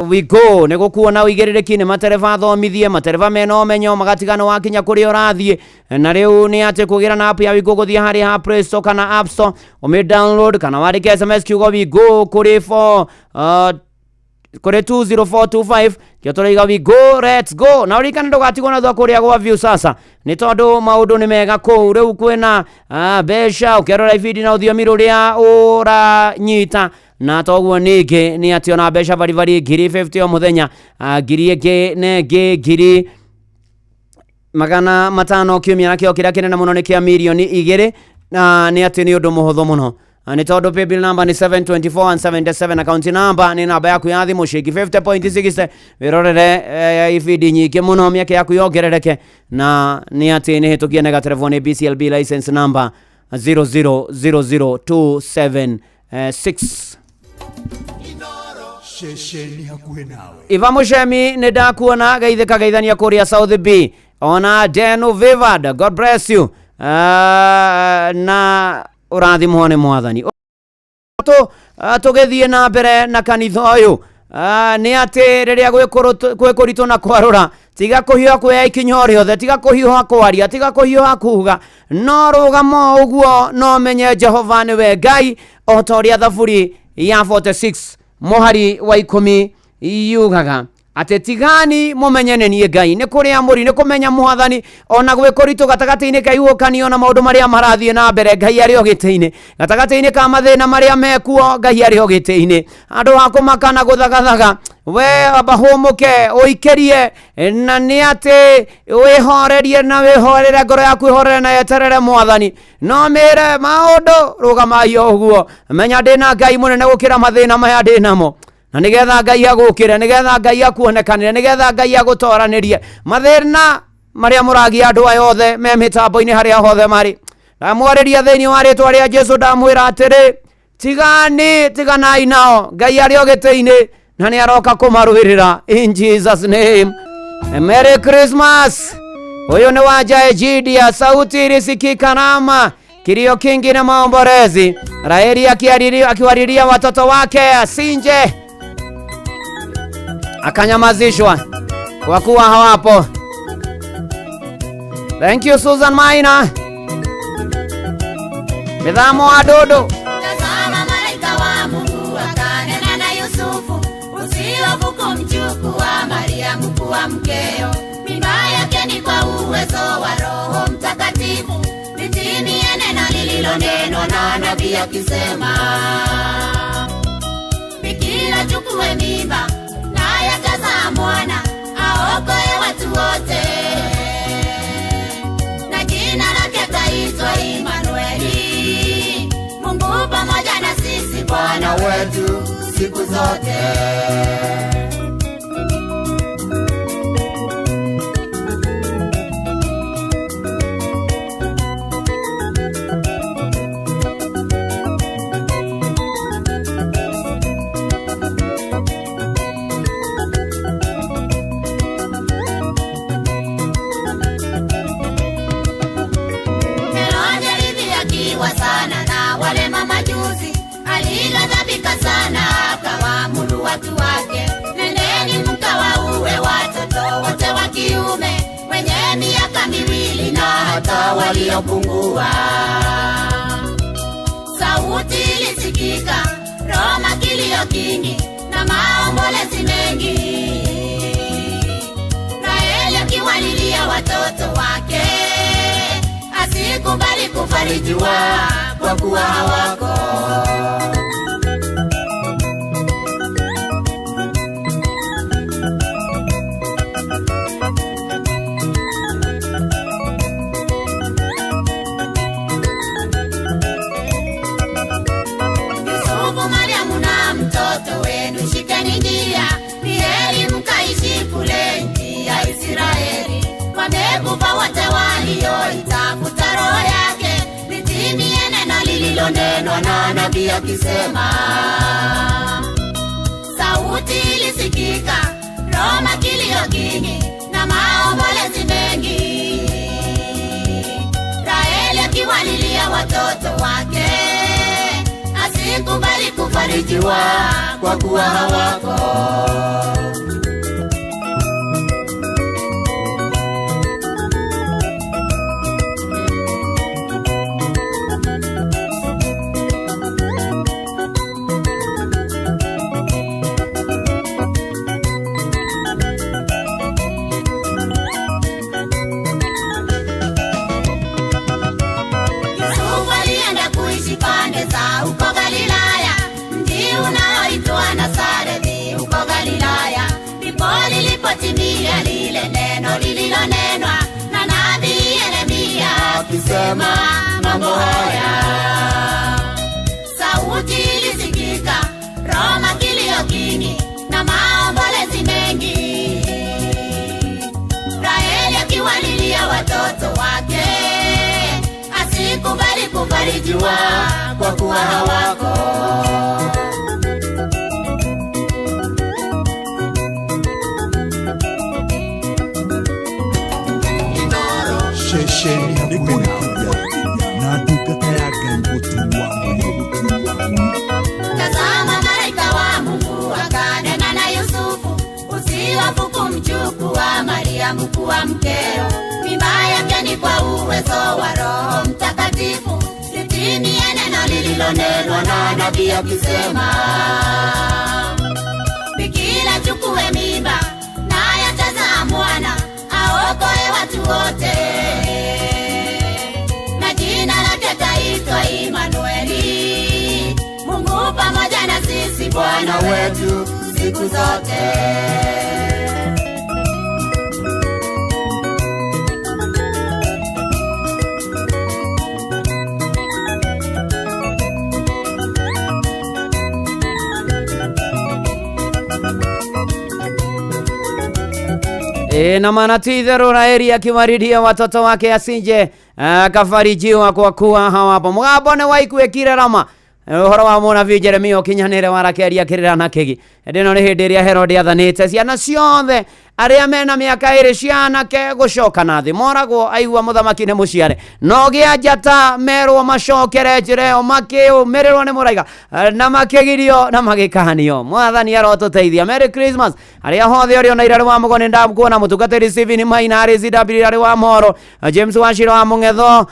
Wigo nĩ gũkuona ũigĩrĩrĩki nĩ matereba athomithie, matereba mena ũmenyo magatigana wakinya kũrĩa ũrathiĩ. Na rĩu nĩ atĩ kũgĩra na app ya Wigo gũthiĩ harĩa ha Play Store kana App Store ũmĩ download kana wandĩke SMS kiugo Wigo kũrĩ 4 kũrĩ 20425 kĩo tũraiga we go, let's go. Na ũririkane ndũgatigwo na thutha kũrĩa gwa view sasa, nĩ tondũ maũndũ nĩ mega kũu. Rĩu kwĩna mbeca ũkĩrora ibindi na ũthiomi rũrĩa ũranyita, na toguo ningĩ nĩ atĩ ona mbeca baribari ngiri 50 o mũthenya, ngiri ĩngĩ na ĩngĩ ngiri 500 kiumia, na kĩo kĩrĩa kĩnene mũno nĩ kĩa mirioni 2, na nĩ atĩ nĩ ũndũ mũhũthũ mũno. Nĩ tondũ paybill number nĩ 724 and 77, account number nĩ namba yaku ya thimũ ciringi 50.6. Wĩrorere ibindi nyingĩ mũno mĩaka yaku yongerereke, na nĩ atĩ nĩ hĩtũkie nega nĩ BCLB license number 0000276. Ceceni hakuhĩ nawe. Iva Mushemi nĩ ndakuona, geithĩka geithania kũrĩa South B. Ona Denu Vivad, God bless you. Na ũrathimwo nĩ mwathani. Tũgĩthiĩ na mbere na kanitha ũyũ, nĩ atĩ rĩrĩa gwĩ kũritũ na kwarũra, tiga kũhiũha kuoya ikinya o rĩothe, tiga kũhiũha kwaria, tiga kũhiũha kuga, no rũgama o ũguo no menye Jehova nĩwe Ngai, o ta ũrĩa Thaburi ya 46 mũhari wa 10 yugaga atĩ tigani mũmenye nĩ niĩ Ngai. Nĩ kũrĩa mũri nĩ kũmenya mwathani ona gwĩ kũritũ gatagatĩ-inĩ ka ihuhũkanio na maũndũ marĩa marathiĩ na mbere, Ngai arĩ o gĩtĩ-inĩ. Gatagatĩ-inĩ ka mathĩna marĩa mekuo, Ngai arĩ o gĩtĩ-inĩ. Andũ a kũmaka na gũthagathaga, we amba hũmũke ũikĩrie, na nĩ atĩ wĩhorerie na wĩhorere ngoro yaku ĩhorere na yeterere mwathani. No mĩre maũndũ rũgamai o ũguo, menya ndĩna Ngai mũnene gũkĩra mathĩna maya ndĩnamo, na nĩgetha Ngai agũkĩre, nĩgetha Ngai akuonekanĩre, nĩgetha Ngai agũtoranĩrie mathĩna marĩa mũragia andũ aya othe me mĩtambo-inĩ harĩa hothe marĩ. Ndamwarĩria thĩinĩ wa rĩtwa rĩa Jesũ, ndamwĩra atĩrĩ, tigani, tiganai nao, Ngai arĩ o gĩtĩ-inĩ na nĩ aroka kũmarũĩrĩra in Jesus name. Merry Christmas. Huyu ni Wanja Egidia, sauti ilisikika Rama, kilio kingi na maombolezi. Raheli akiwalilia watoto wake asinje akanyamazishwa kwa kuwa hawapo. Thank you Susan Maina. Mithamo wa Dodo. Tazama malaika wa Mungu akanena na Yusufu, usiwe kuwa mkeo, mimba yake ni kwa uwezo wa Roho Mtakatifu, litimie neno lililonenwa na nabii akisema, bikira chukue mimba, naye atazaa mwana, aokoe watu wote, na jina lake ataitwa Imanueli, Mungu pamoja na sisi, Bwana wetu siku zote. Herode alidhihakiwa sana na wale mamajusi, alighadhabika sana akawaamuru watu wake, nendeni mkawaue watoto wote wa kiume wenye miaka 2 na hata waliopungua. Sauti ilisikika Roma, kilio kingi na maombolezi mengi, Raheli akiwalilia watoto wake, asikubali kufarijiwa kwa kuwa hawako. Yusufu, Mariamu na mtoto wenu, shikeni njia, ni heri mkaishi kule nchi ya Israeli. Wamekufa wote walioitafuta roho yake, litimie neno lililonenwa na nabii akisema. Sauti ilisikika Roma, kilio kingi na maombolezi mengi, Raheli akiwalilia watoto wake, asikubali kufarijiwa kwa kuwa hawako. Yusufu alienda kuishi pande za huko Galilaya, mji unaoitwa Nazareti huko Galilaya. Ndipo lilipotimia lile neno lililonenwa na nabii Yeremia akisema mambo haya. Sauti ilisikika Roma, kilio kingi na maombolezi mengi, Raheli akiwalilia watoto wake, asikubali kufarijiwa kwa kuwa hawako. Ceceni hakuhĩ nawe na ndungata ya Ngai mũturi wa mũirũ. Tazama, malaika wa Mungu akanena na Yusufu, usihofu kumchukua Mariamu kuwa mkeo, mimba yake ni kwa uwezo wa Roho Mtakatifu, litimie neno lililonenwa na nabii akisema, bikira chukue mimba, naye atazaa mwana, aokoe watu wote, na jina lake ataitwa Imanueli, Mungu pamoja na sisi, Bwana wetu siku zote. Na maana ti itherũ Raheli akiwariria watoto wake asinje akafarijiwa kwa kuwa hawapo. Mũgambo nĩ waikuĩkire Rama, ũhoro wa mũnabii Jeremia ũkinyanĩre wa Rakeli akĩrĩra na kĩgi. Hĩndĩ ĩno nĩ hĩndĩ ĩrĩa Herode athanĩte ciana ciothe arĩa mena mĩaka 2 cianake gũcoka na thĩ, moragwo aigua mũthamaki nĩ mũciare, no gĩa njata merwo macokere njĩra ĩyo, makĩũmĩrĩrwo nĩ mũraika na makĩgirio na magĩkanio. Mwathani arotũteithia. Merry Christmas arĩa hothe ũrĩ ona irarĩ wa mũgo nĩ ndakuona mũtungatĩri Stephen Maina arĩ CW arĩ wa Moro, James Wachira wa Mũng'etho,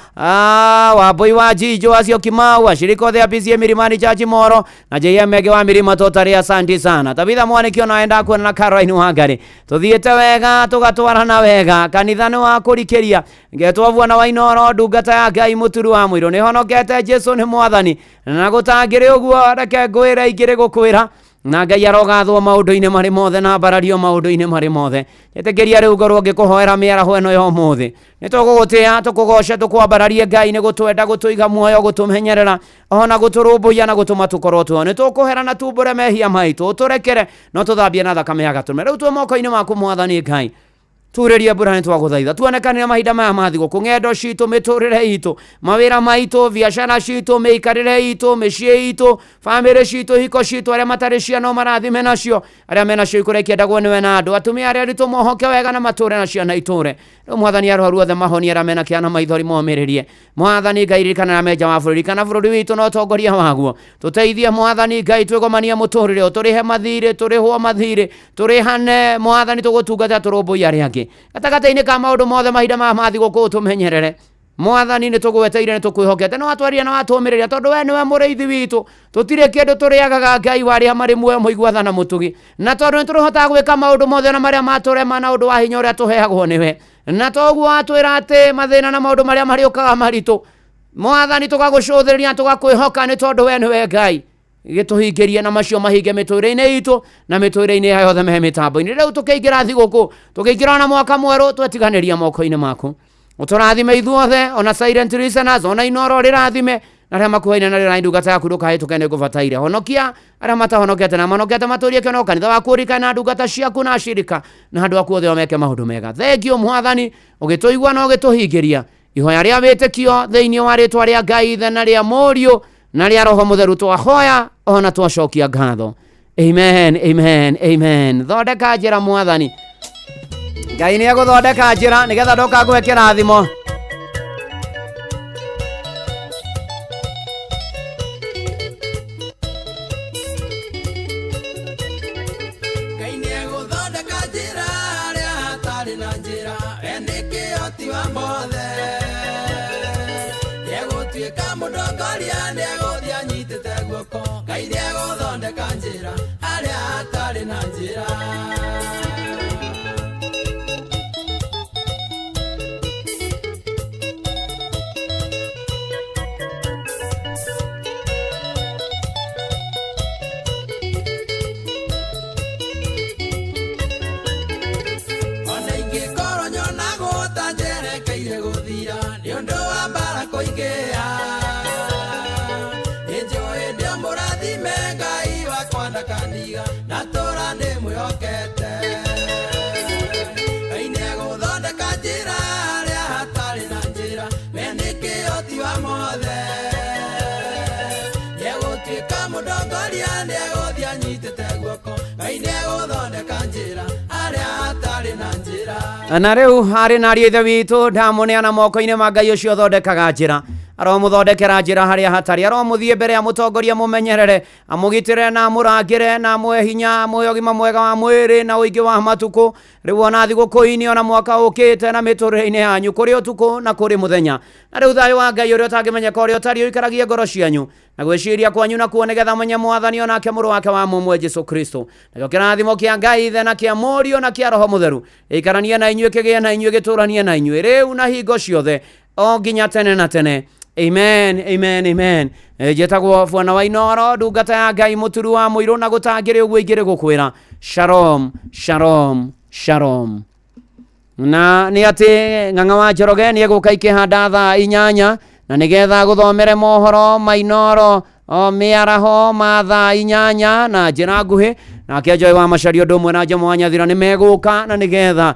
Wambui wa Jijo acio Kimau, ashirika othe a PCA Milimani Church Moro na JM Mege wa Milima Totari, asante sana. Tabitha Mwaniki ona enda kuona na Caroline Wangari. Tuthiĩ Tũthiĩte wega tũgatwarana wega kanitha nĩ wa kũrikĩria ngetwo Bwana wa Inooro ndungata ya Ngai mũturu wa mũirũ nĩhonokete Jesu nĩ mwathani na gũtangĩrĩ ũguo reke ngwĩre ingĩrĩ gũkwĩra na Ngai arogathwo maũndũ-inĩ marĩ mothe na mbarario maũndũ-inĩ marĩ mothe. Ĩtĩkĩria rĩu ngorwo ngĩkũhoera mĩaraho ĩno ya ũmũthĩ. Nĩ tũgũgũtĩa tũkũgoce tũkwambararie Ngai nĩ gũtwenda gũtũiga muoyo gũtũmenyerera ona gũtũrũmbũiya na gũtũma tũkorwo twĩho. Nĩ tũkũhera na tumbũre mehia maitũ ũtũrekere no tũthambie na thakame ya gatũrũme. Rĩu twĩ moko-inĩ maku Mwathani Ngai. Turĩrie mbura nĩ twagũthaitha tuonekanĩre mahinda maya ma thigũkũ ng'endo citũ mĩtũrĩre itũ mawĩra maitũ biacara citũ mĩikarĩre itũ mĩciĩ itũ bamĩrĩ citũ hiko citũ arĩa matarĩ ciana marathime nacio arĩa menacio ikũre ikĩendagwo nĩwe na andũ atumia arĩa aritũ mohoke wega na matũre na ciana itũre. Rĩu Mwathani arwaru othe mahonie arĩa mena kĩana maithori momĩrĩrie. Mwathani Ngai ririkana arĩa me nja wa bũrũri kana bũrũri witũ na ũtongoria waguo tũteithie Mwathani Ngai twĩgomanie mũtũrĩre tũrĩhe mathirĩ tũrĩhwo mathirĩ tũrĩhane Mwathani tũgũtungata tũrũmbũiye arĩa angĩ gatagatĩ-inĩ ka maũndũ mothe mahinda maya ma thigũkũ ũtũmenyerere. Mwathani nĩ tũgweteire nĩ tũkwĩhokete nĩ watwaria na watũmĩrĩria tondũ we nĩwe mũrĩithi witũ tũtirĩ kĩndũ tũrĩagaga Ngai wa arĩa marĩ muoyo mũigua tha na mũtugi na tondũ nĩ tũrĩhotaga gwĩka maũndũ mothe na marĩa matũrema na ũndũ wa hinya ũrĩa tũheagwo nĩwe na toguo watwĩra atĩ mathĩna na maũndũ marĩa marĩũkaga maritũ Mwathani tũgagũcũthĩrĩria tũgakwĩhoka nĩ tondũ we nĩwe Ngai gĩtũhingĩrie na macio mahinge mĩtũrĩre-inĩ itũ na mĩtũrĩre-inĩ ya yothe mehe mĩtambo-inĩ. Rĩu tũkĩingĩra thigũkũ tũkĩingĩra na mwaka mwerũ twetiganĩria moko-inĩ maku ũtũrathime ithuothe ona silent listeners ona Inooro rĩrathime na arĩa makuhaine na rĩra ndungata yaku ndũkahĩtũke nĩ ngũbataire. Honokia arĩa matahonokete na mahonokete matũrie kĩonoko kanitha waku ũrikane na ndungata ciaku na ashirika na andũ aku othe meke maũndũ mega. Thengiũ Mwathani ũgĩtũigua na ũgĩtũhingĩria ihoya rĩa wĩtĩkio thĩinĩ wa rĩtwa rĩa Ngai Ithe na rĩa Mũriũ na rĩa Roho Mũtheru twahoya ona twacokia ngatho. Amen, amen, amen. Thondeka njĩra Mwathani. Ngai nĩ egũthondeka njĩra nĩgetha ndoka ngũhe kĩrathimo. Ngai nĩ egũthondeka njĩra harĩa hatarĩ na njĩra we nĩ kĩhoti wa mothe nĩegũtuĩka mũndongoria nĩegũthiĩ anyitĩte guoko Ngai nĩ egũthondeka njĩra harĩa hatarĩ na njĩra. Na rĩu harĩ na ariũ ithe witũ ndamũneana moko-inĩ ma Ngai ũcio ũthondekaga njĩra aromũthondekera njĩra harĩa hatarĩ aromũthiĩ mbere amũtongorie mũmenyerere amũgitĩre na amũrangĩre na amũhe hinya amũhe ũgima mwega wa mwĩrĩ na ũingĩ wa matukũ rĩu ona thigũkũ-inĩ ona mwaka ũkĩte na mĩtũrĩre-inĩ yanyu kũrĩ ũtukũ na kũrĩ mũthenya. Na rĩu thayũ wa Ngai ũrĩa ũtangĩmenyeka ũrĩa ũtariĩ ũikaragie ngoro cianyu na gwĩciria kwanyu na kuo nĩgetha mũmenye Mwathani onake mũrũ wake wa mũmwe Jesu Kristo. Nakĩo kĩrathimo kĩa Ngai Ithe na kĩa Mũriũ na kĩa Roho Mũtheru gĩikaranie na inyuĩ kĩgĩe na inyuĩ gĩtũranie na inyuĩ rĩu na hingo ciothe o nginya tene na tene. Amen, amen, amen. Njĩtagwo Bwana wa Inooro ndungata ya Ngai mũturu wa mũirũ na gũtangĩrĩ ũguo ingĩrĩ gũkwĩra shalom, shalom, shalom. Na nĩ atĩ Ng'ang'a wa Njoroge nĩ egũka ikĩhanda thaa 8 na nĩgetha gũthomere mohoro ma Inooro o mĩaraho ma thaa 8 na njĩra nguhĩ nake Joy wa Macharia ũndũ ũmwe na Jomo wa Nyathira nĩ megũka na nĩgetha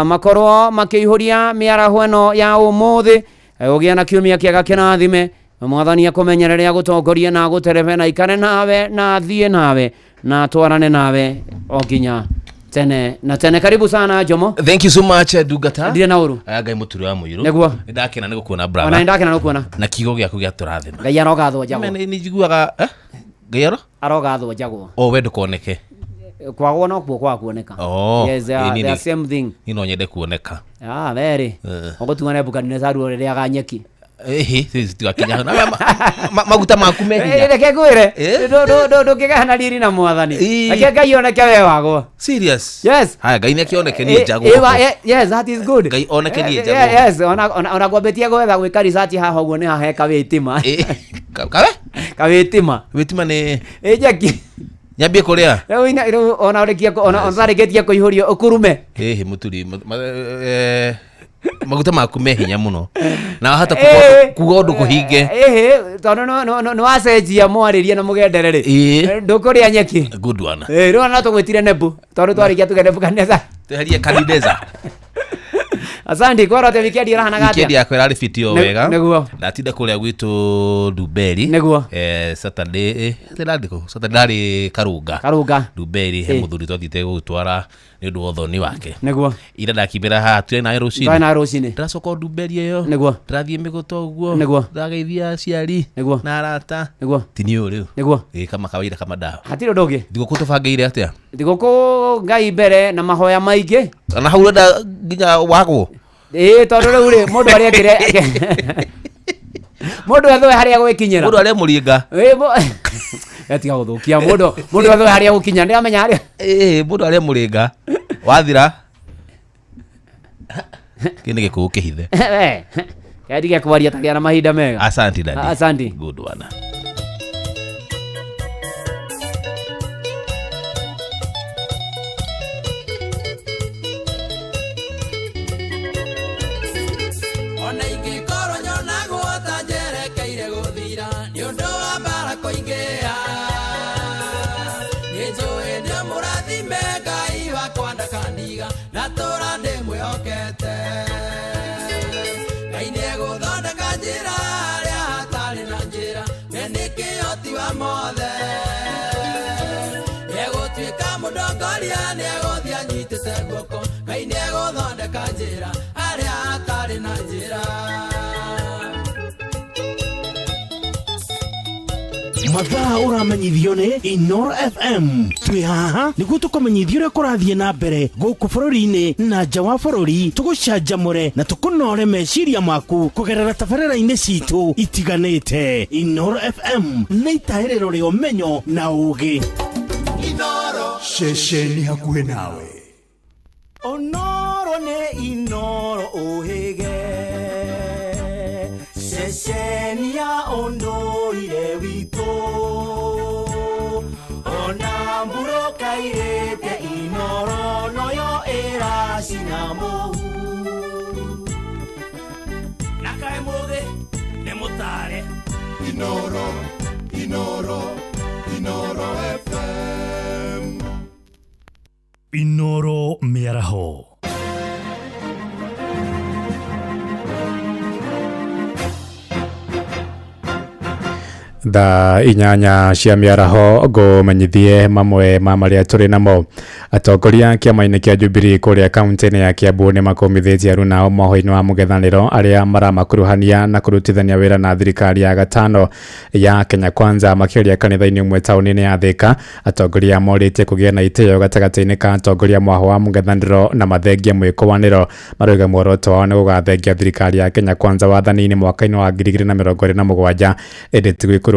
makorwo makĩihũria mĩaraho ĩno ya ũmũthĩ. Ũgĩe na kiumia kĩega kĩrathime Mwathani akũmenyerere agũtongorie na agũterebe na ikare nawe na athiĩ nawe na atwarane nawe o nginya tene na tene. Karibu sana Jomo. Thank you so much ndungata. Ndirĩ na ũru. Aya Ngai mũturi wa mũirũ. Nĩguo. Nĩndakena nĩ gũkuona brother. Ona nĩndakena nĩ gũkuona. Na kiugo gĩaku gĩa tũrathima. Ngai arogathwo njagwo. Nĩ njiguaga Ngai arogathwo njagwo. O we ndũkoneke. Kwagwo no kuo kwa kuoneka. Oh, yes, they are same thing. Ni no nyende kuoneka. Ah, very. Ũgũtua Nebukadnezar ũrĩrĩaga nyeki. Ĩhĩ, tigakinya hau. Na maguta maku me hinya. Reke ngwĩre, ndũngĩgana riri na mwathani. Reke Ngai oneke we wagwo. Serious? Yes. Haya, Ngai nĩakĩoneke niĩ njagwo. Yes, that is good. Ngai oneke niĩ njagwo. Yes, ona kwambĩtie gwetha gwĩka research haha ũguo nĩ haha he kawĩtima. Kawe? Kawĩtima. Wĩtima nĩ Ĩ njeki. Nyambie kũrĩa? Rĩu rĩu ona ũrĩkie ona ũtarĩkĩtie kũihũrio ũkurume. Ĩhĩ, mũturi, maguta maku me hinya mũno na wahota kuga ũndũ kũhinge. Ĩhĩ, tondũ nĩ wacenjia mwarĩrie na mũgendere rĩ. Ndũkũrĩa nyeki. Good one. Ĩ, rĩu ona no tũgwĩtire nebu tondũ twarĩkia tuge nebu kanitha. Tweherie kanitheza. Asante, kwara atĩa wikendi ĩrahanaga atĩa? Wikendi yakwa ĩrarĩ fiti o wega. Nĩguo. Ndatinda kũrĩa gwitũ Ndumberi. Nĩguo. Saturday, ndarĩ kũ? Saturday ndarĩ Karũnga. Karũnga. Ndumberi he mũthuri twathiĩte gũgĩtwara nĩ ũndũ wa ũthoni wake. Nĩguo. Ira ndakimbĩra haha twĩ nawe rũcinĩ. Twarĩ nawe rũcinĩ. Ndĩracoka o Ndumberi ĩyo. Nĩguo. Ndĩrathiĩ mĩgũta ũguo. Nĩguo. Ndĩrageithia aciari. Nĩguo. Na arata. Nĩguo. Ti niĩ ũyũ rĩu. Nĩguo. Ĩ, kama kawaida kama dawa. Hatirĩ ũndũ ũngĩ. Thigũkũ tũbangĩire atĩa? Thigũkũ Ngai mbere na mahoya maingĩ. Na hau ũrenda nginya wagwo? Ĩĩ, tondũ rĩu rĩ, mũndũ arĩa ekĩre mũndũ ethwe harĩa gwĩkinyĩra. Mũndũ arĩa mũringa. Ĩĩ, etiga gũthũkia mũndũ, mũndũ ethwe harĩa gũkinya, ndĩramenya harĩa. Ĩĩ, mũndũ arĩa mũringa. Wathira. Kĩ nĩ gĩkũyũ kĩhithe. Kendige kwaria tagĩa na mahinda mega. Asante daddy. Asante. Good one. Ona ingĩkorwo nyonagwo ta njerekeire gũthira nĩ ũndũ wa mbara kũingĩha, nĩ njũĩ nĩ mũrathime Ngai wakwa ndakandiga na tũra ndĩmwĩhokete. Ngai nĩegũthondeka njĩra harĩa hatarĩ na njĩra, we nĩ kĩhoti wa mothe. Nĩegũtuĩka mũndongoria, nĩegũthiĩ anyitĩte guoko, Ngai nĩegũthondeka njĩra harĩa hatarĩ na njĩra. Mathaa ũramenyithio nĩ Inoro FM. Twĩ haha nĩguo tũkũmenyithie ũrĩa kũrathiĩ na mbere gũkũ bũrũri-inĩ na nja wa bũrũri, tũgũcanjamũre na tũkũnore meciria maku kũgerera tabarĩra-inĩ citũ itiganĩte. Inoro FM nĩ itaĩrĩro rĩa ũmenyo na ũũgĩ. Inoro. Ceceni hakuhĩ nawe. Onoro nĩ Inoro ũhĩge, ceceni ya ũndũire witũ. Ona mbura kairĩte Inoro noyo ĩracina mũhu. Na kaĩ mũthĩ nĩ mũtare. Inoro, Inoro, Inoro FM. Inoro mĩaraho. Thaa 8 cia mĩaraho ngũmenyithie mamwe ma marĩa tũrĩ namo. Atongoria kĩama-inĩ kĩa Jubilee kũrĩa kaunti-inĩ ya Kiambu nĩ makũmithĩtie aruna ao mohoro-inĩ wa mũng'ethanĩro arĩa maramakuruhania na kũrutithania wĩra na thirikari ya gatano ya Kenya Kwanza makĩaria kanitha-inĩ ũmwe taũni-inĩ ya Thika. Atongoria morĩtie kũgĩa na itĩo gatagatĩ-inĩ ka atongoria mwaho wa mũng'ethanĩro na mathengie mwĩkũanĩro. Marauga muoroto wao nĩ gũgathengia thirikari ya Kenya Kwanza wathani-inĩ mwaka-inĩ wa 2027, ĩndĩ ti gwĩkuruhania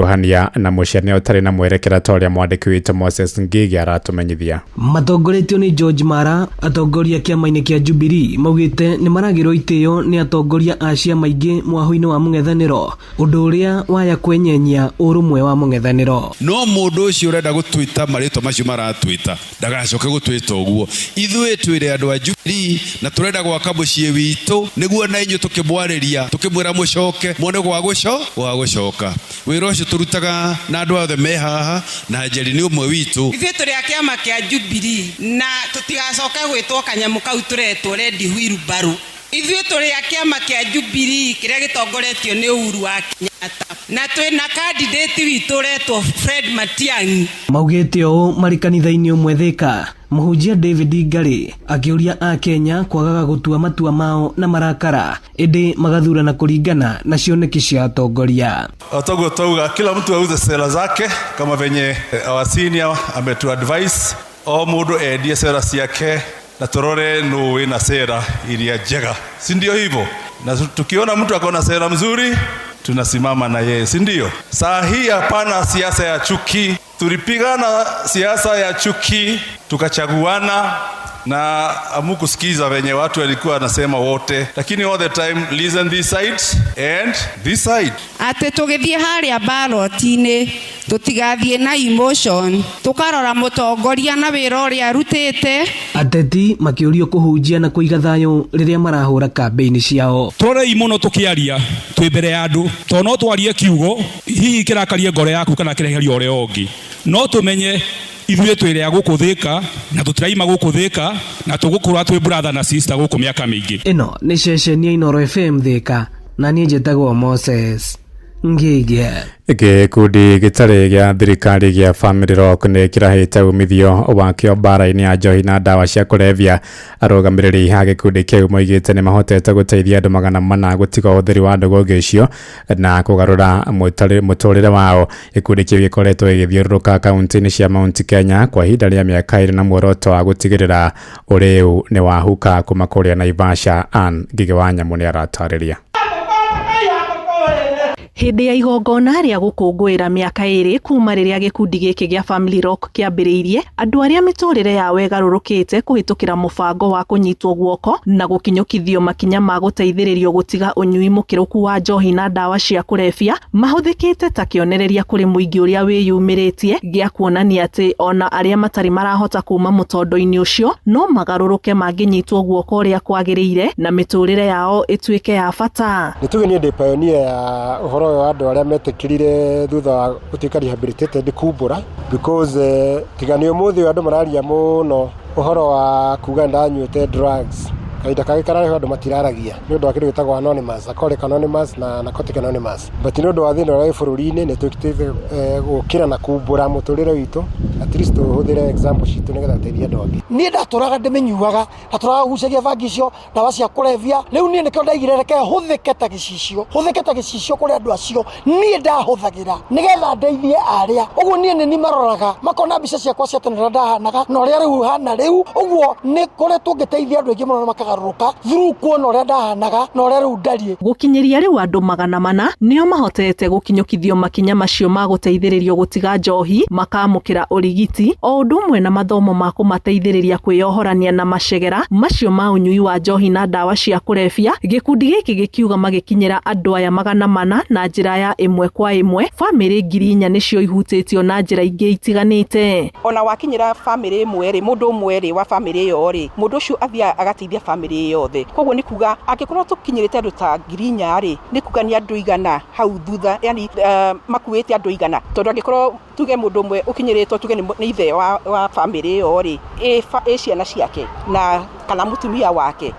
na mũciaranĩre ũtarĩ na mwerekera ta ũrĩa mwandĩki witũ Moses Ngigi aratũmenyithia. Matongoretio nĩ George Mara, atongoria kĩama-inĩ kĩa Jubilee maugĩte nĩ maragĩrwo itĩo nĩ atongoria a ciama ingĩ mwaho-inĩ wa mũng'ethanĩro, ũndũ ũrĩa waya kwenyenyia ũrũmwe wa mũng'ethanĩro. No mũndũ ũcio ũrenda gũtwĩta marĩtwa macio maratwĩta ndagacoke gũtwĩta ũguo. Ithuĩ twĩre andũ a Jubilee na tũrenda gwaka mũciĩ witũ nĩguo na inyuĩ tũkĩmwarĩria tũkĩmwĩra mũcoke muone gwa gũcoka. Wĩra ũcio tũrutaga na andũ othe me haha na Njeri nĩ ũmwe witũ. Ithuĩ tũrĩ a kĩama kĩa Jubilee na tũtigacoke gwĩtwo kanyamũ kau tũretwo Red Wheelbarrow. Ithuĩ tũrĩ a kĩama kĩa Jubilee kĩrĩa gĩtongoretio nĩ Uhuru wa Kenyatta na twĩna candidate witũ ũretwo Fred Matiang'i. Maugĩte ũũ marĩ kanitha-inĩ ũmwe Thika. Mũhunjia David Ngari akĩũria a Kenya kwagaga gũtua matua mao na marakara ĩndĩ magathurana kũringana na cioneki cia atongoria. Otogo twauga kila mtu auze sera zake kama venye our senior ametu advise, o mũndũ endie sera ciake Na turore nũ wĩna sera iria njega, si ndio hivyo? Na tukiona mtu akona sera mzuri tunasimama na yeye, si ndio? Saa hii hapana siasa ya chuki. Tulipigana siasa ya chuki tukachaguana na amukusikiza venye watu walikuwa wanasema wote, lakini all the time listen this side and this side. Atä tå gä thiä harä a ballot-inä tå tigathiä na emotion tå karora må tongoria na wä ra å rä a arutä te. Ateti makĩũrio kũhunjia na kũiga thayũ rĩrĩa marahũra kambĩini ciao. Tũrorei mũno tũkĩaria twĩ mbere ya andũ, tondũ no twarie kiugo hihi kĩrakarie ngoro yaku kana kĩreherie ũrĩa ũngĩ. No tũmenye ithuĩ twĩ a gũkũ Thĩka na tũtiraima gũkũ Thĩka na tũgũkũra twĩ brother na sister gũkũ mĩaka mĩingĩ. Ĩno nĩ ceceni ya Inooro FM Thĩka na niĩ njĩtagwo Moses Ngĩgĩ. Gĩkundi gĩtarĩ gĩa thirikari gĩa Family Rock nĩ kĩrahĩte umithio wakĩo mbara-inĩ ya njohi na ndawa cia kũrebia. Arũgamĩrĩri a gĩkundi kĩu moigĩte nĩ mahotete gũteithia andũ 400 gũtiga ũhũthĩri wa ndũgũngũ icio na kũgarũra mũtũrĩre wao. Gĩkundi kĩu gĩkoretwo gĩgĩthiũrũrũka kaunti-inĩ cia Mount Kenya kwa ihinda rĩa mĩaka 2 na muoroto wa gũtigĩrĩra ũrĩu nĩ wahuka kuma kũrĩa Naivasha. Ann Ngigĩ wa Nyamũ nĩaratarĩria. Hĩndĩ ya igongona rĩa gũkũngũĩra mĩaka 2 kuma rĩrĩa gĩkundi gĩkĩ gĩa Family Rock kĩambĩrĩirie, andũ arĩa mĩtũrĩre yao ĩgarũrũkĩte kũhĩtũkĩra mũbango wa kũnyitwo guoko na gũkinyũkithio makinya ma gũteithĩrĩrio gũtiga ũnyui mũkĩrũku wa njohi na ndawa cia kũrebia mahũthĩkĩte ta kĩonereria kũrĩ mũingĩ ũrĩa wĩyumĩrĩtie gĩa kuonania atĩ ona arĩa matarĩ marahota kuma mũtondo-inĩ ũcio no magarũrũke mangĩnyitwo guoko ũrĩa kwagĩrĩire na mĩtũrĩre yao ĩtuĩke ya bata. Nĩ tuge niĩ ndĩ pioneer ya ũhoro wa andũ arĩa metĩkĩrire thutha wa gũtuĩka rehabilitated kumbũra, because tiga nĩ ũmũthĩ andũ mararia mũno ũhoro wa kuga ndanyuĩte drugs, kahinda kangĩ kararehwo andũ matiraragia nĩ ũndũ wa kĩndũ gĩtagwo anonymous, Alcoholic Anonymous na Narcotic Anonymous, but nĩ ũndũ wa thĩna ũrĩa wĩ bũrũri-inĩ nĩ twĩkĩtĩte gũkĩra na kumbũra mũtũrĩre witũ, at least tũhũthĩre example citũ nĩgetha tũteithie andũ angĩ. Niĩ ndatũraga ndĩmĩnyuaga, ndatũraga gucagia bangi icio, ndawa cia kũrebia, rĩu niĩ nĩkĩo ndaigire reke hũthĩke ta gĩcicio, hũthĩke ta gĩcicio kũrĩ andũ acio niĩ ndahũthagĩra nĩgetha ndeithie arĩa ũguo. Niĩ nĩ ni maroraga makona mbica ciakwa cia tene ũrĩa ndahanaga na ũrĩa rĩu hana rĩu, ũguo nĩ kũrĩ tũngĩteithia andũ aingĩ mũno na makagarũrũka through kuona ũrĩa ndahanaga na ũrĩa rĩu ndariĩ. Gũkinyĩria rĩu andũ 400 nĩo mahotete gũkinyũkithio makinya macio ma gũteithĩrĩrio gũtiga njohi, makamũkĩra ũrigiti o ũndũ ũmwe na mathomo ma kũmateithĩrĩria kwĩyohorania na macegera macio ma ũnyui wa njohi na ndawa cia kũrebia. Gĩkundi gĩkĩ gĩkiuga magĩkinyĩra andũ aya 400 na njĩra ya ĩmwe kwa ĩmwe, bamĩrĩ 4,000 nĩcio ihutĩtio na njĩra ingĩ itiganĩte. Ona wakinyĩra bamĩrĩ ĩmwe rĩ, mũndũ ũmwe rĩ wa bamĩrĩ ĩyo rĩ, mũndũ ũcio athiaga agateithia bamĩrĩ yothe. Koguo nĩ kuga angĩkorwo tũkinyĩrĩte andũ ta 4,000 rĩ, nĩ kuga nĩ andũ igana hau thutha, yani makuĩte andũ igana, tondũ angĩkorwo tuge mũndũ ũmwe ũkinyĩrĩtwo tuge nĩ ithe wa bamĩrĩ ĩyo rĩ, ĩ ciana ciake na kana mũtumia wake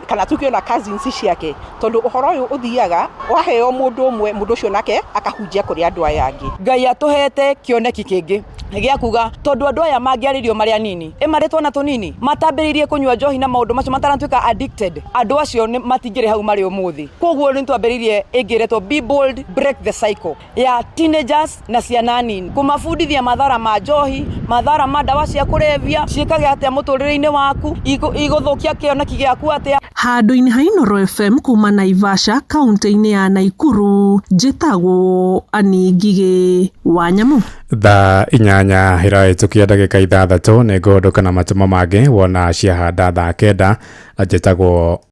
kana tuge ona cousins ciake, tondũ ũhoro ũyũ ũthiaga waheo mũndũ ũmwe, mũndũ ũcio nake akahunjia kũrĩ andũ aya angĩ. Ngai atũhete kĩoneki kĩngĩ gĩa kuga tondũ andũ aya mangĩarĩrio marĩ anini, ĩ marĩ twana tũnini matambĩrĩirie kũnyua njohi na maũndũ macio mataratuĩka addicted, andũ acio matingĩrĩ hau marĩ ũmũthĩ. Koguo nĩ twambĩrĩirie ĩngĩ ĩretwo Be Bold Break the Cycle ya teenagers na ciana nini, kũmabundithia mathara ma njohi, mathara ma ndawa cia kũrebia, ciĩkage atĩa mũtũrĩre-inĩ waku, igũthũkia kĩoneki gĩaku atĩa. Handũ-inĩ ha Inooro FM kuma Naivasha kaunti-inĩ ya Naikuru, njĩtagwo Annie Ngigĩ wa Nyamũ. Thaa 8 ĩrahĩtũkia ndagĩka 6 nĩ ngũhũndũka na matũmo mangĩ wona ciahanda thaa 9. Njĩtagwo